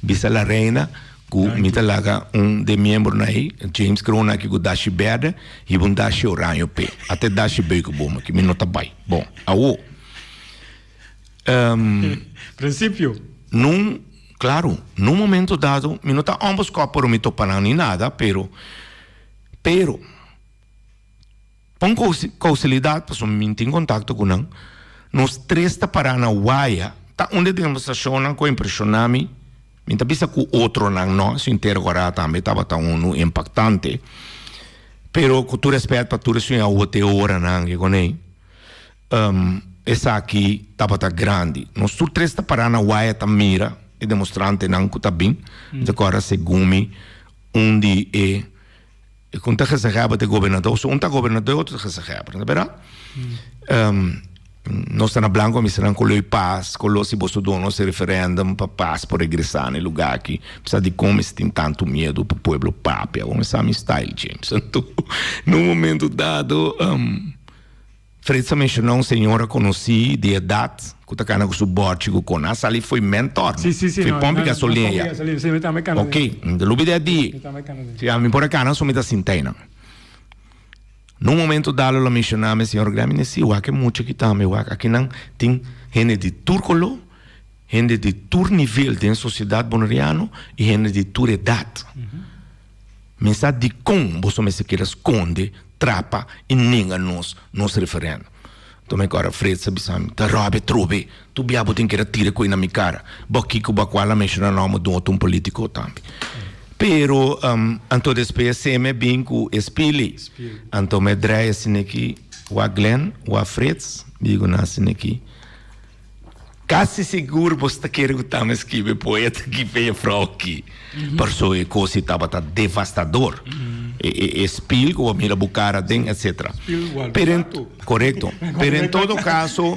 bisa la reina ku mi ta laga un den miembronan ei, James Kroon aki ku dashi berde hiba un dashi oraño p'e. Ata e dashi Beukeboom aki mi no ta bai. Bon, awo. Principio. Nun, claro, nun momento dado, mi no ta ambos cop pero mi topa nan ni nada, pero, pero, pa un causalidad, pasobra mi tin contacto cu nan, nos tres ta para na waya, ta un de demostracionnan cu a impresiona mi, mi ta bisa cu otronan no, su intergora tambe tabata unu impactante, pero cu tur respet pa tur esun awo te oranan ke con Esaki tabata grandi. Nos tur tres ta pará na waya ta mira e demostrantenan ku ta bin. Mi ta kòrda segun mi un di e ku ta gezaghèber ta e gobernador. So un ta gobernador e otro ta gezaghèber, no ta bèrdat? Nos ta na blanku a mester nan koló i pas, koló si boso duna nos e referèndum pa pas por regresá na e lugá aki. Mi sa dikon mester tin tantu miedu pa pueblo papia. Awor mi sa mi style, James. Anto na un momento dado. Frits a menshoná un señora konosí di edat ku ta kana ku su bòrchi ku kona a sali fo'i mentor, Sí, sí, sí, fo'i no, pòmp no, no, gasolina pòmp ya. gasolina, sí, mi tambe kana Ok, mi ta lubidá di. Mi tambe kana di. Sí, ami por a kana so mi ta sinta einan. Na un momento dado lo a menshoná mi señor Graham, mi di sí, wak e mucha aki tambe, wak akinan tin hende di tur koló, hende di tur nivel den sosiedat boneriano i hende di tur edat. Mi sa dikon boso mester keda skonde, trapa i nenga nos nos referendum. Anto mi kòrda Frits a bisa mi, Ta robe trobe, tur bia bo tin keda tira koi na mi kara. Bo kiko bo a kual a menshoná nòmber di un otro un polítiko tambe. Pero anto despues seme a bin ku e spili. Anto mi a draai asin'aki, wak Glenn, wak Frits, mi digo nan asin'aki. Casi sigur bo sta kere cu ta mi skibi poeta ki p'e juffrouw aki. Paso e cos ei tabata devastador. E spiel cu bo mira bo cara aden etc. Pero en, corecto. Pero en todo caso,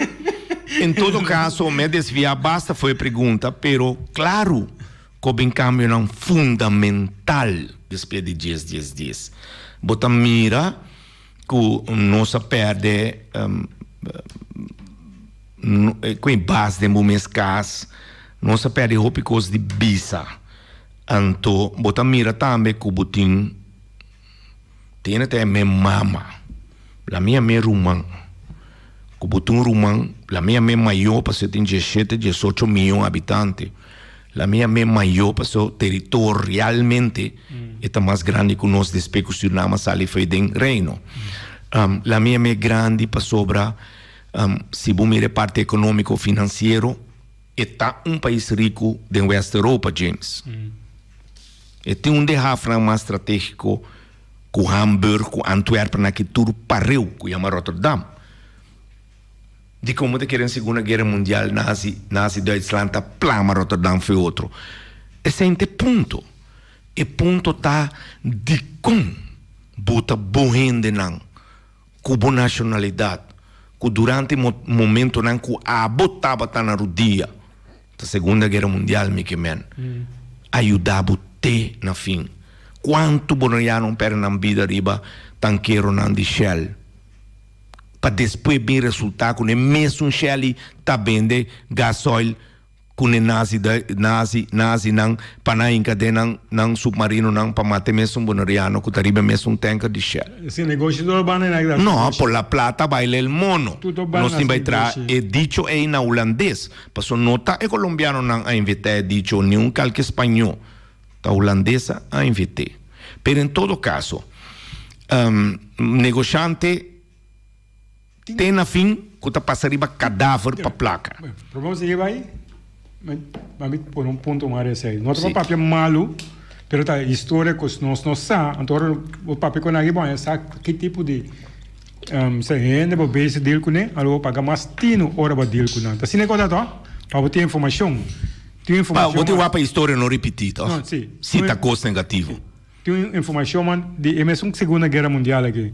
en todo caso mi a desvia basta for e pregunta, pero claro cu bin cambionan fundamental despues di dies dies dies. Bo ta mira cu nos a perde Ku e bas den bo mes kas, nos a pèrdè hopi kos di bisa. Anto bo ta mira tambe ku bo tin tene ta e me mama, la mi a me ruman. Ku bo tin un ruman, la mi a me mayó pasobra tin diesshete, diesocho miyon habitante. La mi a me mayó pasobra teritorialmente e ta mas grandi ku nos despues ku Surinam a sali fo'i den Reino. La mi a me grandi pasobra. Si bo mira e parti economico financiero e ta un pais rico den West Europa, James. E tin un de hafnan mas strategico cu Hamburg, cu Antwerpen aki tur pareu cu yama Rotterdam. Dicon bo ta kere en Segunda Guera Mundial Nazi, Nazi Duitsland ta plama Rotterdam fo'i otro? Esei ta e punto. E punto ta dicon bo ta bo hendenan ku bo nashonalidat, ku durante momentonan ku abo tabata na rudia, ta Segunda Guera Mundial mi ke men, a yuda bo te na fin. Kuantu boneriano pèrdè nan bida riba tankeronan di Shell, pa despues bin resultá ku n'e mesun Shell-i ta bende gasoil Ku ne nazi nazi nazinan pa nan hinka den nan nan submarinonan pa mata e mesun boneriano ku ta riba e mesun tanker di Shell. Si negoshi tur banda na No, por la plata baila el mono. Tur banda Nos tin bai traha e dicho ei na hulandes, paso no ta e colombianonan a inventá e dicho ni un kalke spañó, ta hulandes a invent'é. Pero en todo caso, negoshante. Te na fin ku ta pasa riba kadaver pa plaka. Pero bo sigui bai, ma mi pone un punto mas esei. No ta pa papia malu, pero ta historia ku nos no sa. Anto ora bo papia ku nan, bo a sa ki tipo di hende bo bezig deal kuné, alo bo paga mas tinu ora bo a deal ku nan. Ta asina e kos ta to, pa bo tin informashon. Tin informashon. Bo tin wak pa historia no ripití to, si ta kos negativo. Tin un informacion man di e mesun Segunda Guera Mundial aki.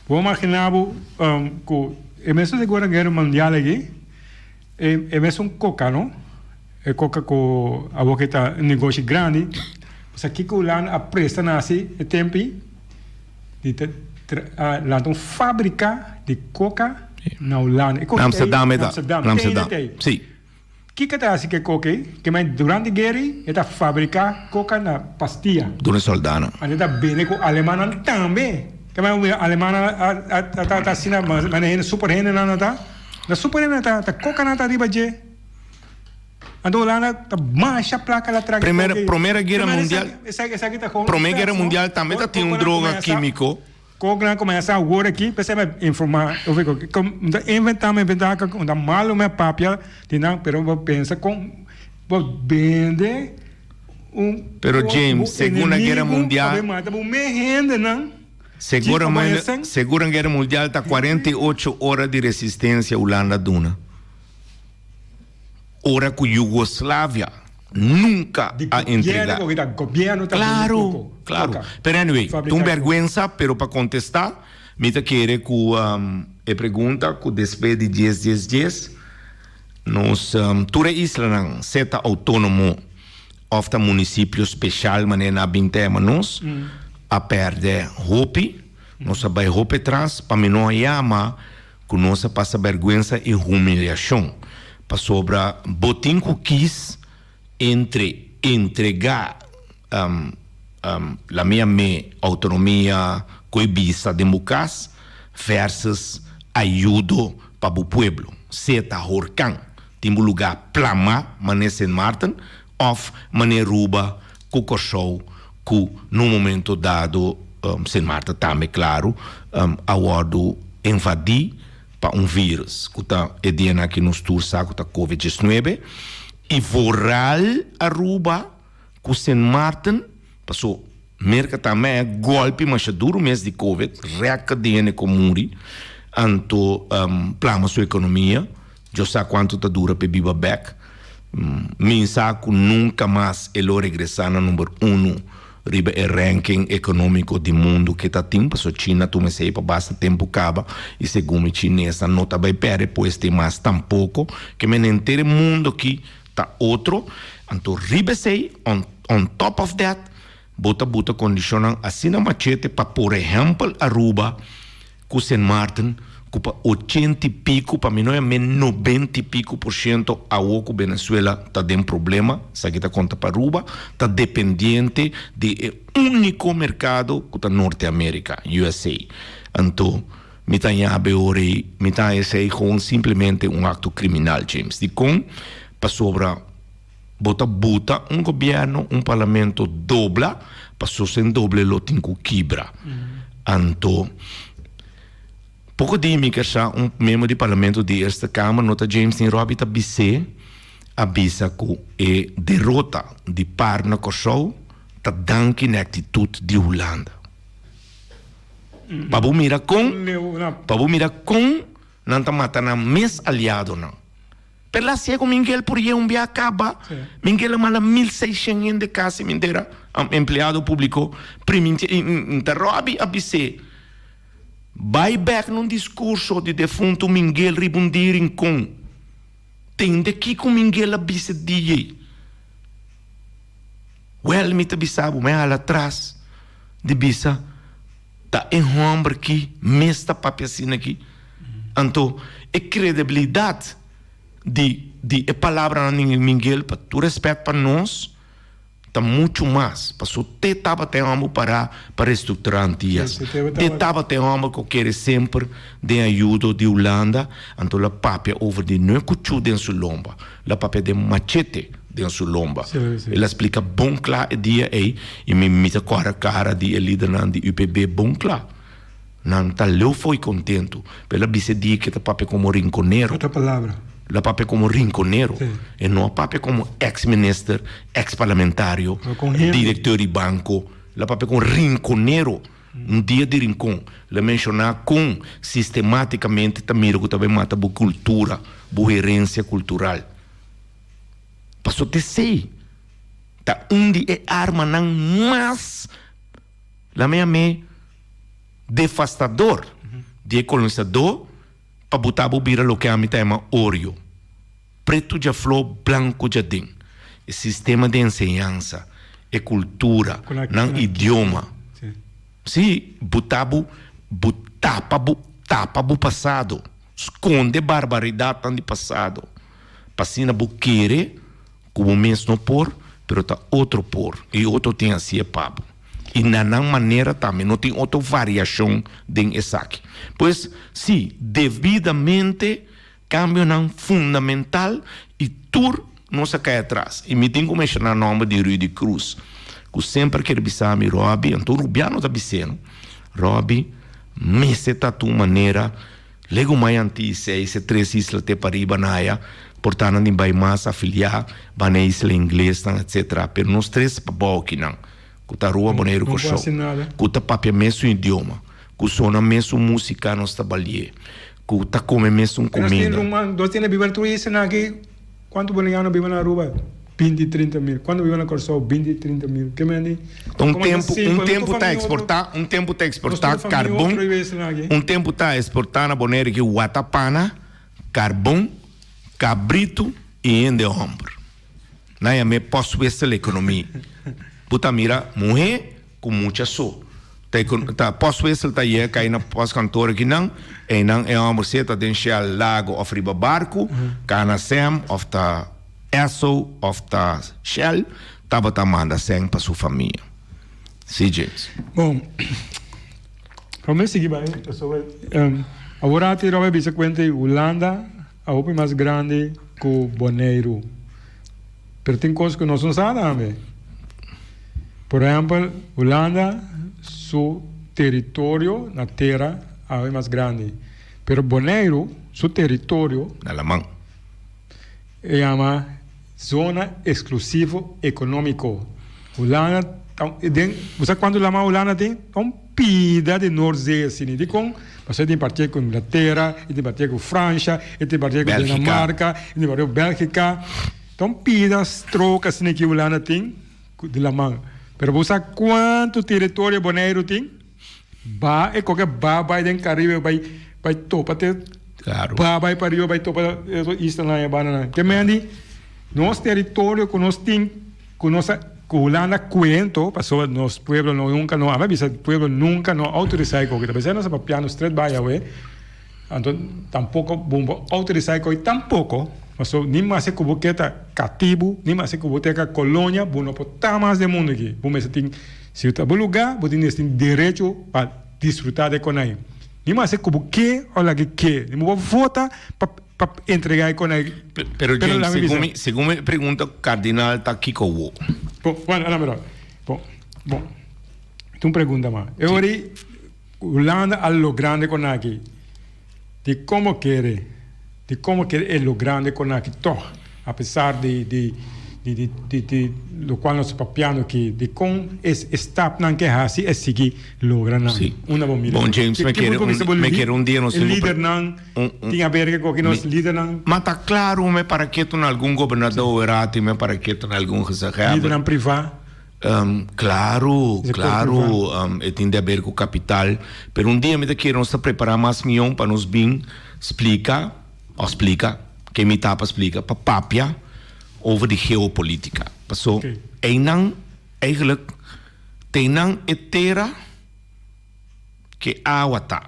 Bo imagina bo cu e mesun Segunda Guera Mundial aki, e e mesun coca no, e coca cu awor ki ta un negoshi grandi, pasobra kico Hulanda a presta na haci e tempo ei? Di ta a lanta un fabrica di coca na Hulanda. Na Amsterdam e ta. Na Amsterdam, si. Kiko ta hasi ku e koka ei? Ke men durante guera ei e ta fabriká koka na pastia. Duna e sòldánan. Anto e ta bende ku alemannan tambe. Ke men mira alemannan a a ta asina manera hende super hendenan nan ta. Na super hendenan ta ta kokanan ta riba dje. Anto Hulanda ta masha plaka la traga e koka ei. Promera guera mundial. Esaki ta kon. Prome guera mundial tambe ta tin un droga kimiko. Kon nan kuminsá awor aki, p'esei mi a informá mi ta inventá, mi inventá ku ta malu mi a papia di nan, pero bo pensa kon bo bende un Pero James, Segunda Guera Mundial, pa mata bo mes hendenan. Segunda Guera Mundial ta 48 ora di resistensia Hulanda duna. Ora ku Yugoslavia nunca a entrega. Claro, claro. Pero anyway, ta un berguensa, pero pa contesta, mi ta kere cu e pregunta cu despues di dies dies dies, nos tur e islanan, sea ta autonomo of ta municipio special manera nan a bin tema nos, a perde hopi, nos a bay hopi atras, pa mi no a yama. Ku nos a pasa bèrgwensa i humiliashon pasobra bo tin ku kis entre entregá la mia me outonomia ku e bisa den bo kas versus ayudo pa bo pueblo. Sea ta horkan tin bo lugá plamá manera Sint Maarten òf manera Aruba ku Kòrsou ku na un momento dado Sint Maarten tambe klaru a wòrdu invadí pa un virus ku ta e dianan aki nos tur sa ku ta covid diesnuebe i vooral Aruba ku Sint Maarten paso Merka tambe a gòlpi masha duru mes di covid rèkòrt di hende ku muri anto plama su ekonomia Dios sa kuantu ta dura p'e biba bèk mi sa ku nunka mas e lo regresá na number uno riba e ranking ekonómiko di mundu ke ta tin, pasobra China tuma esei pa basta tempu kaba i segun mi chinesnan no ta bai pèrdè pues tin mas tampoko ke men henter e mundu aki ta otro. Anto riba esei on on top of that bo ta buta kondishonnan asina machete pa por ehèmpel Aruba ku Sint Maarten ku pa ochenta i piku, pa mi no yam'é nobenta i piku por shento awo ku Venezuela ta den problema, esaki ta konta pa Aruba, ta dependiente di e úniko merkado ku ta Norte Amerika, USA. Anto mi ta yabe ora ei, mi ta haña esei gewoon simplemente un akto kriminal, James. Dikon? Pasobra bo ta buta un gobièrnu, un parlamento dobla, paso sin doble lo tin ku kibra. Anto, poko di mi ker sa un miembro di parlamento di Eerste Kamer, no ta James ni Robbie, ta bis'é, a bisa ku e derota di par na Kòrsou ta danki na e aktitut di Hulanda. Pa bo mira kon, pa bo mira kon nan ta mata nan mes aliadonan. Per la ciego Mingel por ye un bia caba. Mingel a manda 1600 hende casi mindera empleado publico priminti ta Robbie a bis'é bai bek na un discurso di defunto Mingel riba un dia Rincon tende kico Mingel a bisa di ye. Wel mi ta bisa bo mi a hala atras di bisa ta e homber ki mes ta papia asina aki. Anto e credibilidad di di e palabranan di Miguel pa tur respet pa nos ta mucho mas paso te tabata e homber para pa restructura Antillas te tabata e homber cu kere semper den ayudo di Hulanda anto la papia over di no e cuchu den su lomba la papia den machete den su lomba el a splica bon cla e dia ey y mi mi ta cora cara di e lidernan di UPB bon cla. Nan ta leu fo'i kontentu. Pero el a bisa e dia ke ta papia komo rinkonero. Otra palabra. El a papia komo rinkonero. Sí. E no a papia komo eks minister, eks parlamentario, direkteur di banko. El a papia komo rinkonero. Un dia di Rincon. El a menshoná kon sistematikamente ta mira ku ta bai mata bo kultura, bo herensia kultural. Pasobra t'esei ta un di e armanan mas. La mea me devastador di e kolonisadó pa buta bo bira loke ami ta yama orio, pretu dja fló, blanku dja den. E sistema di enseñansa, e kultura, nan idioma. Sí, buta bo, bo tapa bo, tapa bo pasado, skonde barbaridatnan di pasado, pa asina bo kere. Ku bo mes no por, pero ta otro por i otro tin hasié pa bo. I na nan manera tambe, no tin otro variashon den esaki. Pues, sí, debidamente kambionan fundamental i tur nos a kai atras. I mi tin ku menshoná nòmber di Rudy Cruz, ku semper kier bisa mi, Robbie, anto Rubiano ta bis'é, no? Robbie, mester ta tu manera. Lego mai anti seis e tres isla te pariba na aya, por ta nan di bai mas afiliá ba na e isla inglesnan etcetera, pero nos tres pa bou akinan, ku ta Aruba, Boneiru, Kòrsou, ku ta papia mesun idioma, ku sona mesun músika nos ta balié, ku ta kome mesun kuminda. Nos tin biba na tur islanan aki, Kuantu boliviano biba na Aruba? Binti, trinta mil. Kuantu biba na Kòrsou? Binti, trinta mil. Ke men di? Un tempu, un tempu ta eksportá, un tempu ta eksportá karbon, un tempu ta eksportá na Bonaire ki watapana, karbon, kabritu i hende hòmber. Nan yam'é postwissel ekonomie. Bo ta mira muhé ku mucha so. Ta ta postwissel ta yega kai na postkantoor akinan, einan e hòmber sea ta den Shell, Lago òf riba barku, kana Sem òf ta Esso òf ta Shell, tabata manda sèn pa su famia. Sí, James. Bon, promé sigui bai, pasobra awor ati Robert bisa kuenta di Hulanda a hopi mas grandi ku Boneiru. Pero tin kos ku nos no sa tambe. Por ehèmpel, Hulanda su teritorio na tera awe mas grandi, pero Boneiru su teritorio. Na laman. E yama Zona Eksklusivo Ekonómiko. Hulanda ta den, bo sa kuantu laman Hulanda tin? Ta un pida di Noordzee asina. Dikon? Pasobra e tin partia ku Inglatera, e tin partia ku Fransha, e tin partia ku Dinamarka, e tin partia ku Bèlgika. Ta un pida strook asina ki Hulanda tin di laman. Pero bo sa kuantu teritorio Boneiru tin? Ba e koke ba bai den Karibe bai bai topa te ba bai pariba bai topa e islanan e bandanan. Ke men di nos teritorio ku nos tin ku nos a ku Hulanda kuento pasobra nos pueblo no nunka no ami a bisa pueblo nunka no a outorisá e koke ta p'esei nos a papiando stret bai awe anto tampoko bo no por outorisá e koke tampoko pasobra ni mase ku bo ke ta katibu ni mase ku bo ta kolonia bo no por ta mas den mundu aki bo mester tin Si bo ta bo lugá, bo tin tin derecho pa disfrutá di e konai. Ni mas ku bo ke òf laga e ke. Ni bo por vota pa pa entregá e konai. Pero James, segun mi, segun mi pregunta kardinal ta kiko wo? Bon, bueno, la mira. Bon, bon. Tin un pregunta mas. E ora ei Hulanda a lográ e konai aki. Di komo kere, di komo kere e lo grande kon aki tog, apesar di di di di di lokual nos ta papiando aki, di kon e e stapnan ke hasi e sigui logra nan. Sí. Unda bo mira Bon, James, me kere un, me kere un dia nos e tin ku pre lidernan un un tin haber ku nos mi lidernan. Ma ta klaru me para ketu na algun gobernador werati, me para ketu na algun gezaghebber. Lidernan privá. Claro, claro, e tin di haber cu capital, pero un dia mi ta kere nos ta prepara mas mion pa nos bin splica, of splica, ke mi ta pa splica, pa papia over di geopolitica. Paso eynan eigenlijk ta eynan e tera ke awa ta,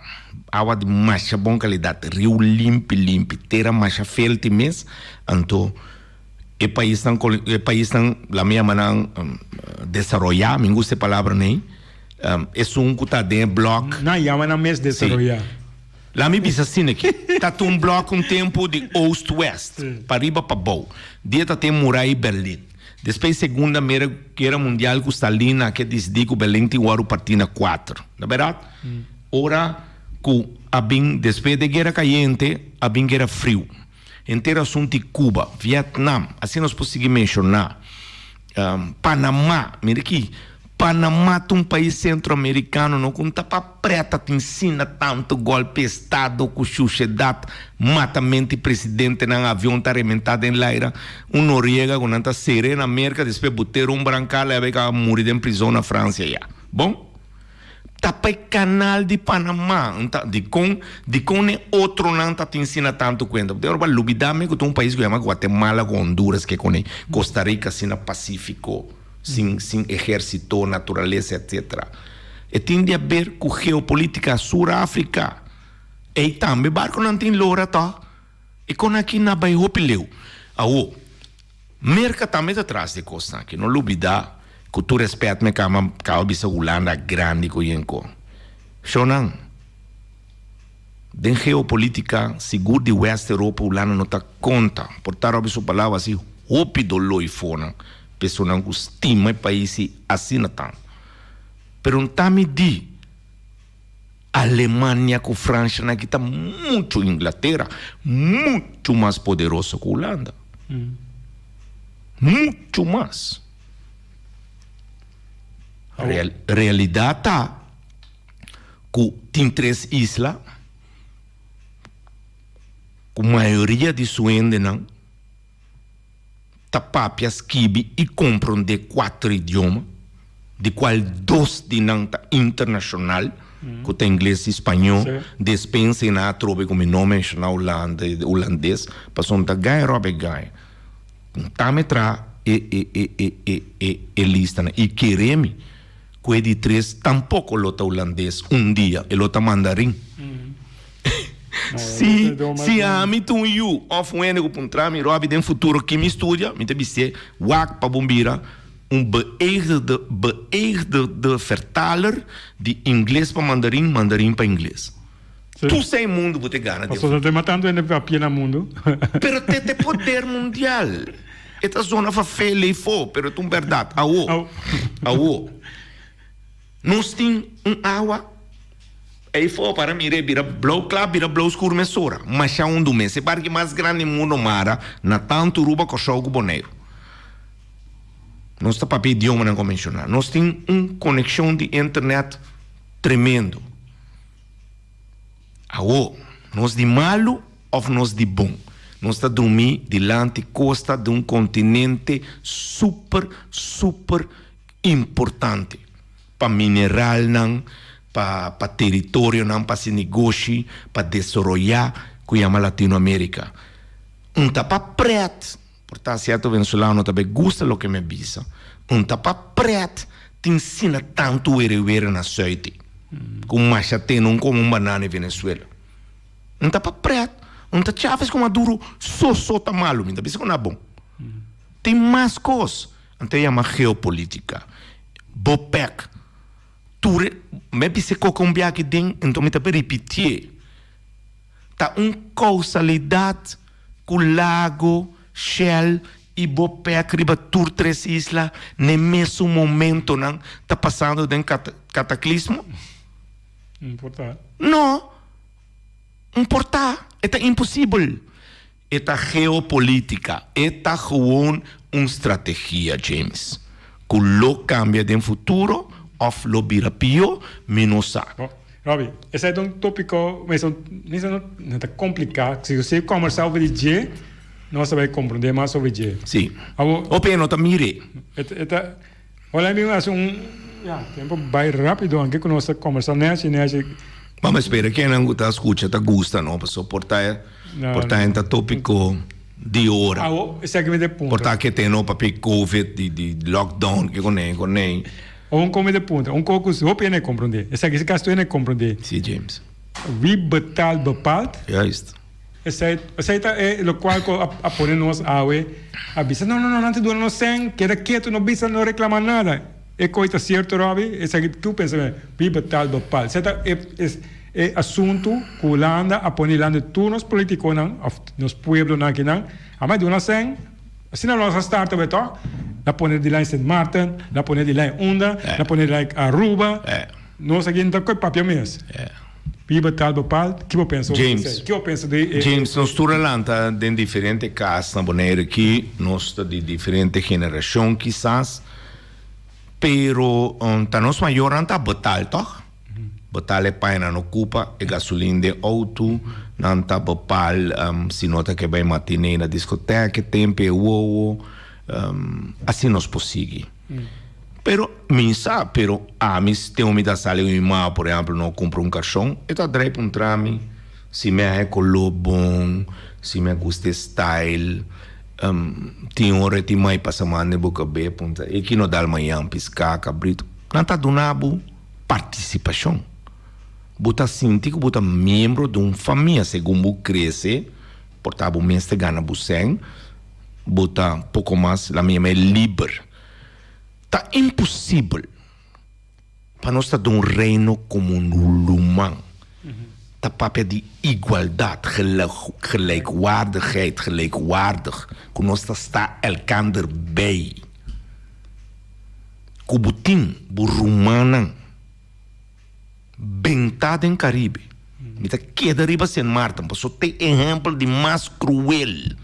awa di masha bon calidad, riu limpi limpi, tera masha felti mes, anto E paisnan e paisnan la mi yama nan desaroyá, mi gusta e palabra nei, esun ku ta den e blòk. Nan yama nan mes desaroyá. La mi bisa asina aki, ta tin un blòk un tempu di oost-west, pariba pabou, dia ta tin murai Berlin. Despues segunda mera guera mundial ku Stalin a ke disidí ku Berlin tin wòrdu partí na kuater, na bèrdat? Ora ku a bin despues di guera kayente a bin guera friu. Henter asuntu di Cuba, Vietnam, asina nos por sigui menshoná. Panamá, mira aki, Panamá ta un pais centroamericano no ku no ta pa preta tin sina tantu golpe estado ku shushedat, matamento di presidentenan, avion ta rementá den laira, un Noriega ku nan ta sere na Merka despues botero un brankal a bay a muri den prizon na Francia ya. Bon. Ta pa e kanal di Panamá. Nta, dikon, dikon e otronan ta tin sina tantu kuenta? Bo ta lubidá mi ku ta un pais ku yama Guatemala ku Honduras ke kone Costa Rica asina pasífiko, sin, sin ehérsito, naturalesa, etcétera. E tin di haber ku geopolítika Sur Afrika. Ei tambe barkunan tin lora tò. E kon aki na bai hopi leu. Awo. Merka tambe ta tras di e kosnan aki. No lubida ku tur respet mi kama kaba bisa Hulanda grandi ku yenko. Shownan, den geopolitika sigur di West Europa Hulanda no ta konta. Por ta Robby su palabra hasi hopi doló i fonan personan ku stima e pais i asina tantu. Pero nta mi di. Alemania ku Fransha nan ki ta muchu Inglatera muchu mas poderoso ku Hulanda muchu mas Realidat ta ku tin tres isla ku mayoria di su hendenan ta papia, skibi i komprondé kuater idioma, di kual dos di nan ta internashonal, ku ta ingles i spañó. Despensa i nan atrobe ku mi no menshoná Hulanda, hulandes, pasobra ta gaña roba e gaña. Ta mi traha e e e e e e listanan i kere mi. Ku e di tres tampoko lo ta hulandes un dia, e lo ta mandarin. Si, si ami ta un yu òf un hende ku puntra mi, Robbie, den futuro ki mi studia? Mi ta bis'é, wak pa bo bira un beëdigde, beëdigde vertaler di ingles pa mandarin, mandarin pa ingles. Tur sei mundu bo ta gana den Pasobra ta matando hende papia na mundu. Pero te te poder mundial. E ta zona fa fe lei fo, pero ta un berdad. Awo, awo, nos tin un awa ei fo para mira e bira blou kla, bira blou skur mesora. Masha hundu mes. E parke mas grandi mundu mara na tantu Aruba, Kòrsou ku Boneiru. Nos ta papia idiomanan konvenshonal. Nos tin un konekshon di internet tremendo. Awo, nos di malu of nos di bon? Nos ta drumí dilanti kosta di un kontinente super, super importante pa mineralnan, pa pa teritorionan, pa hasi negoshi, pa desaroyá, ku yama Latinoamérika. Un ta pa prèt, por ta sierto venezolano ta bay gusta loke mi a bisa, un ta pa prèt tin sina tantu were were na suite ku masha tene un komo un banana e Venezuela. Un ta pa prèt, un ta Chávez ku Maduro so so ta malu, mi ta bisa ku na bon. Tin mas kos, anto e yama geopolitica. Bopec, tur e, mi a bisa e koke un biaha aki den, anto mi ta bay ripitié. Ta un kousalidat ku Lago, Shell i Bopec riba tur tres isla n'e mesun momentonan ta pasando den kataklismo? No, un por ta. E ta imposibel. E ta geopolitica. E ta gewoon un strategia, James. Ku lo kambia den futuro of lo bira pio, mi no sa. Robbie, esei ta un tópiko, mester no ta kompliká. Si bo kòmbersá over di dje, nos ta bai komprondé mas over dje. Sí. Hopi e no ta mir'é. E ta, hola mi hasi un, ya, tempu bai rápido anke ku nos ta kòmbersá nèchi nèchi. Bo spera kennan ku ta skucha ta gusta, no? Pasobra por ta, por ta e ta tópiko di ora. Awo, esaki mi ta puntra. Por ta ke ten no papia covid, di di lockdown, ke konei, konei. Un kome ta puntra, un kos ku hopi hende komprondé. Esaki si kas tur hende komprondé. Si, James. Wie betaalt bepaalt. Juist. Esei, esei ta e lokual ku a pone nos awe a bisa, no, no, no, nan ta duna nos sèn, keda ketu, no bisa, no reklama nada. E kos ta sierto, Robby? Esaki tu pensa mi, wie betaalt bepaalt. Esei ta e, e asuntu ku Hulanda a pone dilanti tur nos politikonan òf nos pueblonan akinan, a bai duna sèn. Asina nos a start awe toch? Na pone di lijn Sint Maarten, na pone di lijn unda, na pone di lijn Aruba. Nos aki no ta koe papia mes. Wie betaalt bepaalt, ki bo pensa over James, esei? Ki bo pensa di e. James, nos tur a lanta den diferente kas na Bonaire aki, nos ta di diferente generashon kisas, pero ta nos mayornan ta betaal toch? Betal e paña nan ocupa, e gasolin den auto, nan ta bepal si no ta ke bay matiné na discoteca, e tempo e wowo, asina nos por sigui. Pero mi sa, pero ami si tin omi ta sali cu mi mama por ehempel no cumpra un carson, e ta draai puntra mi si mi a haña color bon, si mi a gusta e style, tin ora e tin mai pasa manda e bo cabe puntra e kino dal mañan pisca, cabrito, nan ta duna bo. Partisipashon. Bo ta sinti ku bo ta miembro di un famia segun bo krese, por ta bo mes ta gana bo sèn, bo ta poko mas la mi yama e liber. Ta imposibel pa nos ta den un reino komo un ruman ta papia di igualdat, gelijkwaardigheid, gelijkwaardig, ku nos ta sta elkander bij. Ku bo tin bo rumannan bentá den Karibe. Mi ta keda riba Sint Maarten pasobra ta e ehèmpel di mas kruel.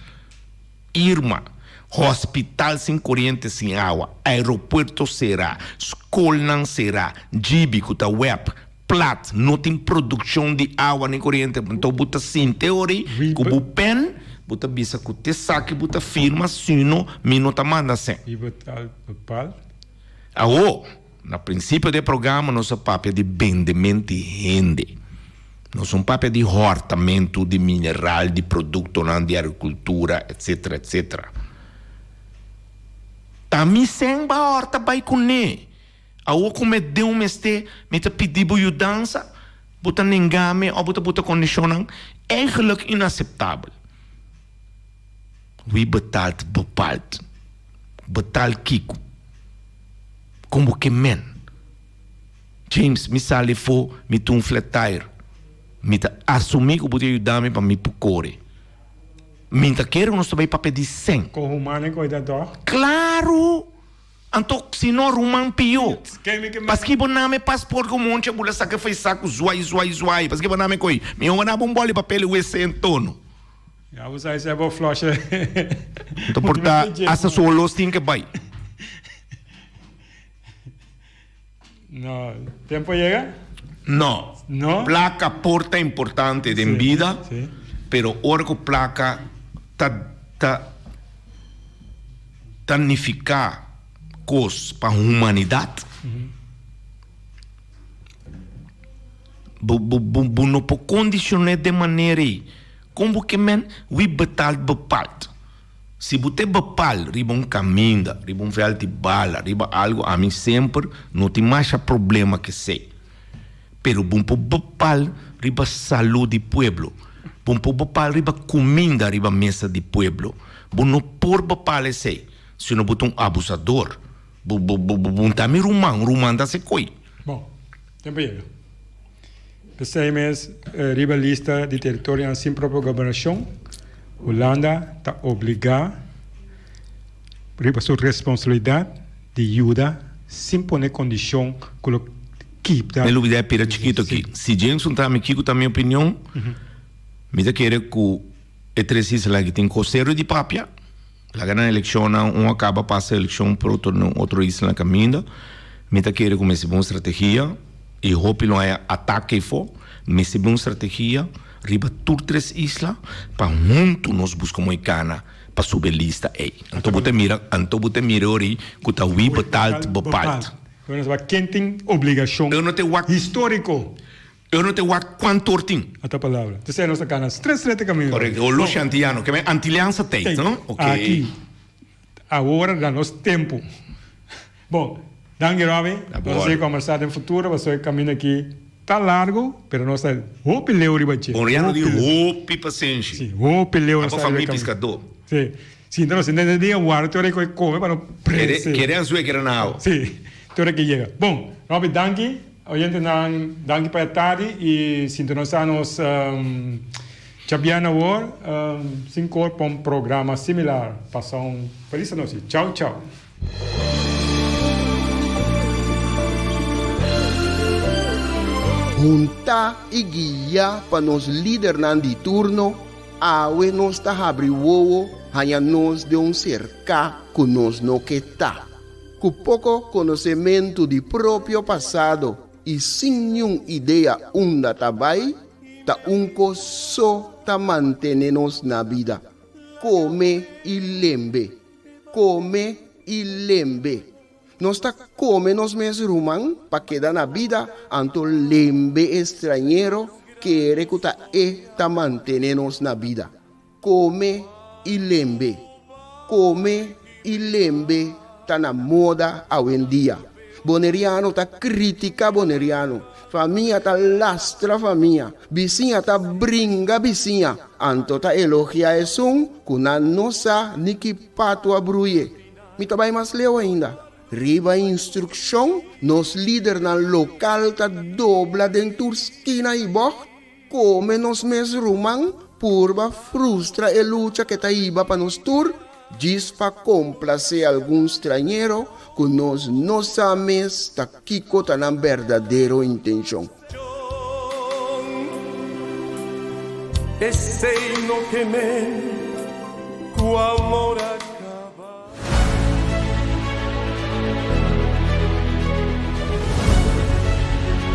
Irma, hospital sin koriente sin awa, aeropuerto será, skolnan será, djibi ku ta wèp, plat, no tin produkshon di awa ni koriente. Anto bo ta sinti ori ku bo pen, bo ta bisa ku te saki bo ta firma, sino mi no ta manda sèn. Awo, na prinsipio di e programa nos a papia di bendementu di hende. Nos no papia di hòrtamentu di mineral, di produktonan di agrikultura, etsetera, etsetera. Ta mi sèn bo a hòrta bai kuné. Awor ku mi den un mester, mi ta pidi bo yudansa, bo ta nenga mi òf bo ta buta kondishonnan eigenlijk inaseptabel. Wie betaalt bepaalt. Betaal kiko? Kon bo ke men? James, mi sali afó, mi tin un flat tire. Mi ta asumí ku bo ta yuda mi pa mi por kore. Mi ta kere ku nos ta bai papia di sèn. Kon humano e koe ta tòg? Klaru! Anto si no ruman pio. Paski bo name paspoort ku monchi a bula saka fei saku zwai zwai zwai paski bo name koi mi hoba naba un boli papel i wc en tono. Ya bo sa esei bo flush. Anto por ta hasta su holos tin ke bai. No, tempo a yega? No. No? Placa por ta importante den bida, pero ora cu placa ta ta ta nifica cos pa humanidad, bo bo bo no por condicione den manera ey. Con bo ke men? Wie betaalt bepaalt. Si bo te bepal riba un kaminda, riba un vèlt di bala, riba algu, ami semper no tin masha problema ku esei. Pero bo por bepal riba salú di pueblo, bo por bepal riba kuminda riba mesa di pueblo. Bo no por bepal esei, sino bo ta un abusador. Bo bo bo bo ta mi ruman, ruman ta hasi koi. Bon, tempu a yega. P'esei mes riba lista di teritorionan sin propio gobernashon, Hulanda ta obligá riba su responsabilidat di yuda sin pone kondishon ku lo kita. Mi lubidá e pira chikito aki. Si James puntra mi kiko ta mi opinion, mi ta kere ku e tres isla aki tin kos serio di papia. Laga nan elekshonnan un a kaba pasa elekshon por otro na un otro isla na kaminda. Mi ta kere ku mester bin un strategia i hopi lo haña atake efo. Mester bin un strategia riba tur tres isla pa huntu nos buska mooi kana pa subi e lista ei. Anto bo ta mira anto bo ta mira ori ku ta wie betaalt bepaalt. Bueno, sa ken tin obligashon historico. Eu no te wak kuantor tin. A ta palabra. Te sey nos ta kana stret stret e camino. Correcto. O Lucia Antillano, ke men Antiliansa tijd, no? Ok. Aki. Awor na nos tempo. Bon, danki Robby. Nos a sigui combersa den futuro pasobra e camino aki ta largo, pero nos ta hopi leu riba dje. Bonriano di hopi pasenshi. Si, hopi leu nos ta riba e camino. Abo famia piscador. Si. Sinta nos sinta den dia warda te ora e come pa no prese. Kere anzue kere nao. Si, te ora ke yega. Bon, Robby danki. Oyentenan, danki pa e tardi y sintonosa nos djabièrnè awor, sinkor pa un programa similar. Pasa un felis anochi. Chau chau. Huntá i guiá pa nos lidernan di turno, awe nos ta habri wowo haña nos den un serká ku nos no ke ta. Ku poko konosementu di propio pasado i sin niun idea unda ta bai, ta un kos so ta mantene nos na bida, kome i lembe, kome i lembe. Nos ta kome nos mes ruman pa keda na bida, anto lembe e strañero kere ku ta e ta mantene nos na bida. Kome i lembe. Kome i lembe ta na moda awendia. Boneriano ta kritika boneriano, famia ta lastra famia, bisiña ta bringa bisiña, anto ta elogia esun ku nan no sa ni ki patu a bruye. Mi ta bai mas leu ainda. Riba instrukshon, nos lidernan lokal ta dobla den tur skina i bògt. Kome nos mes ruman purba frustra e lucha ke ta hiba pa nos tur, djis pa komplasé algun strañero ku nos no sa mes ta kiko ta nan berdadero intenshon. Esei no ke men ku amor a.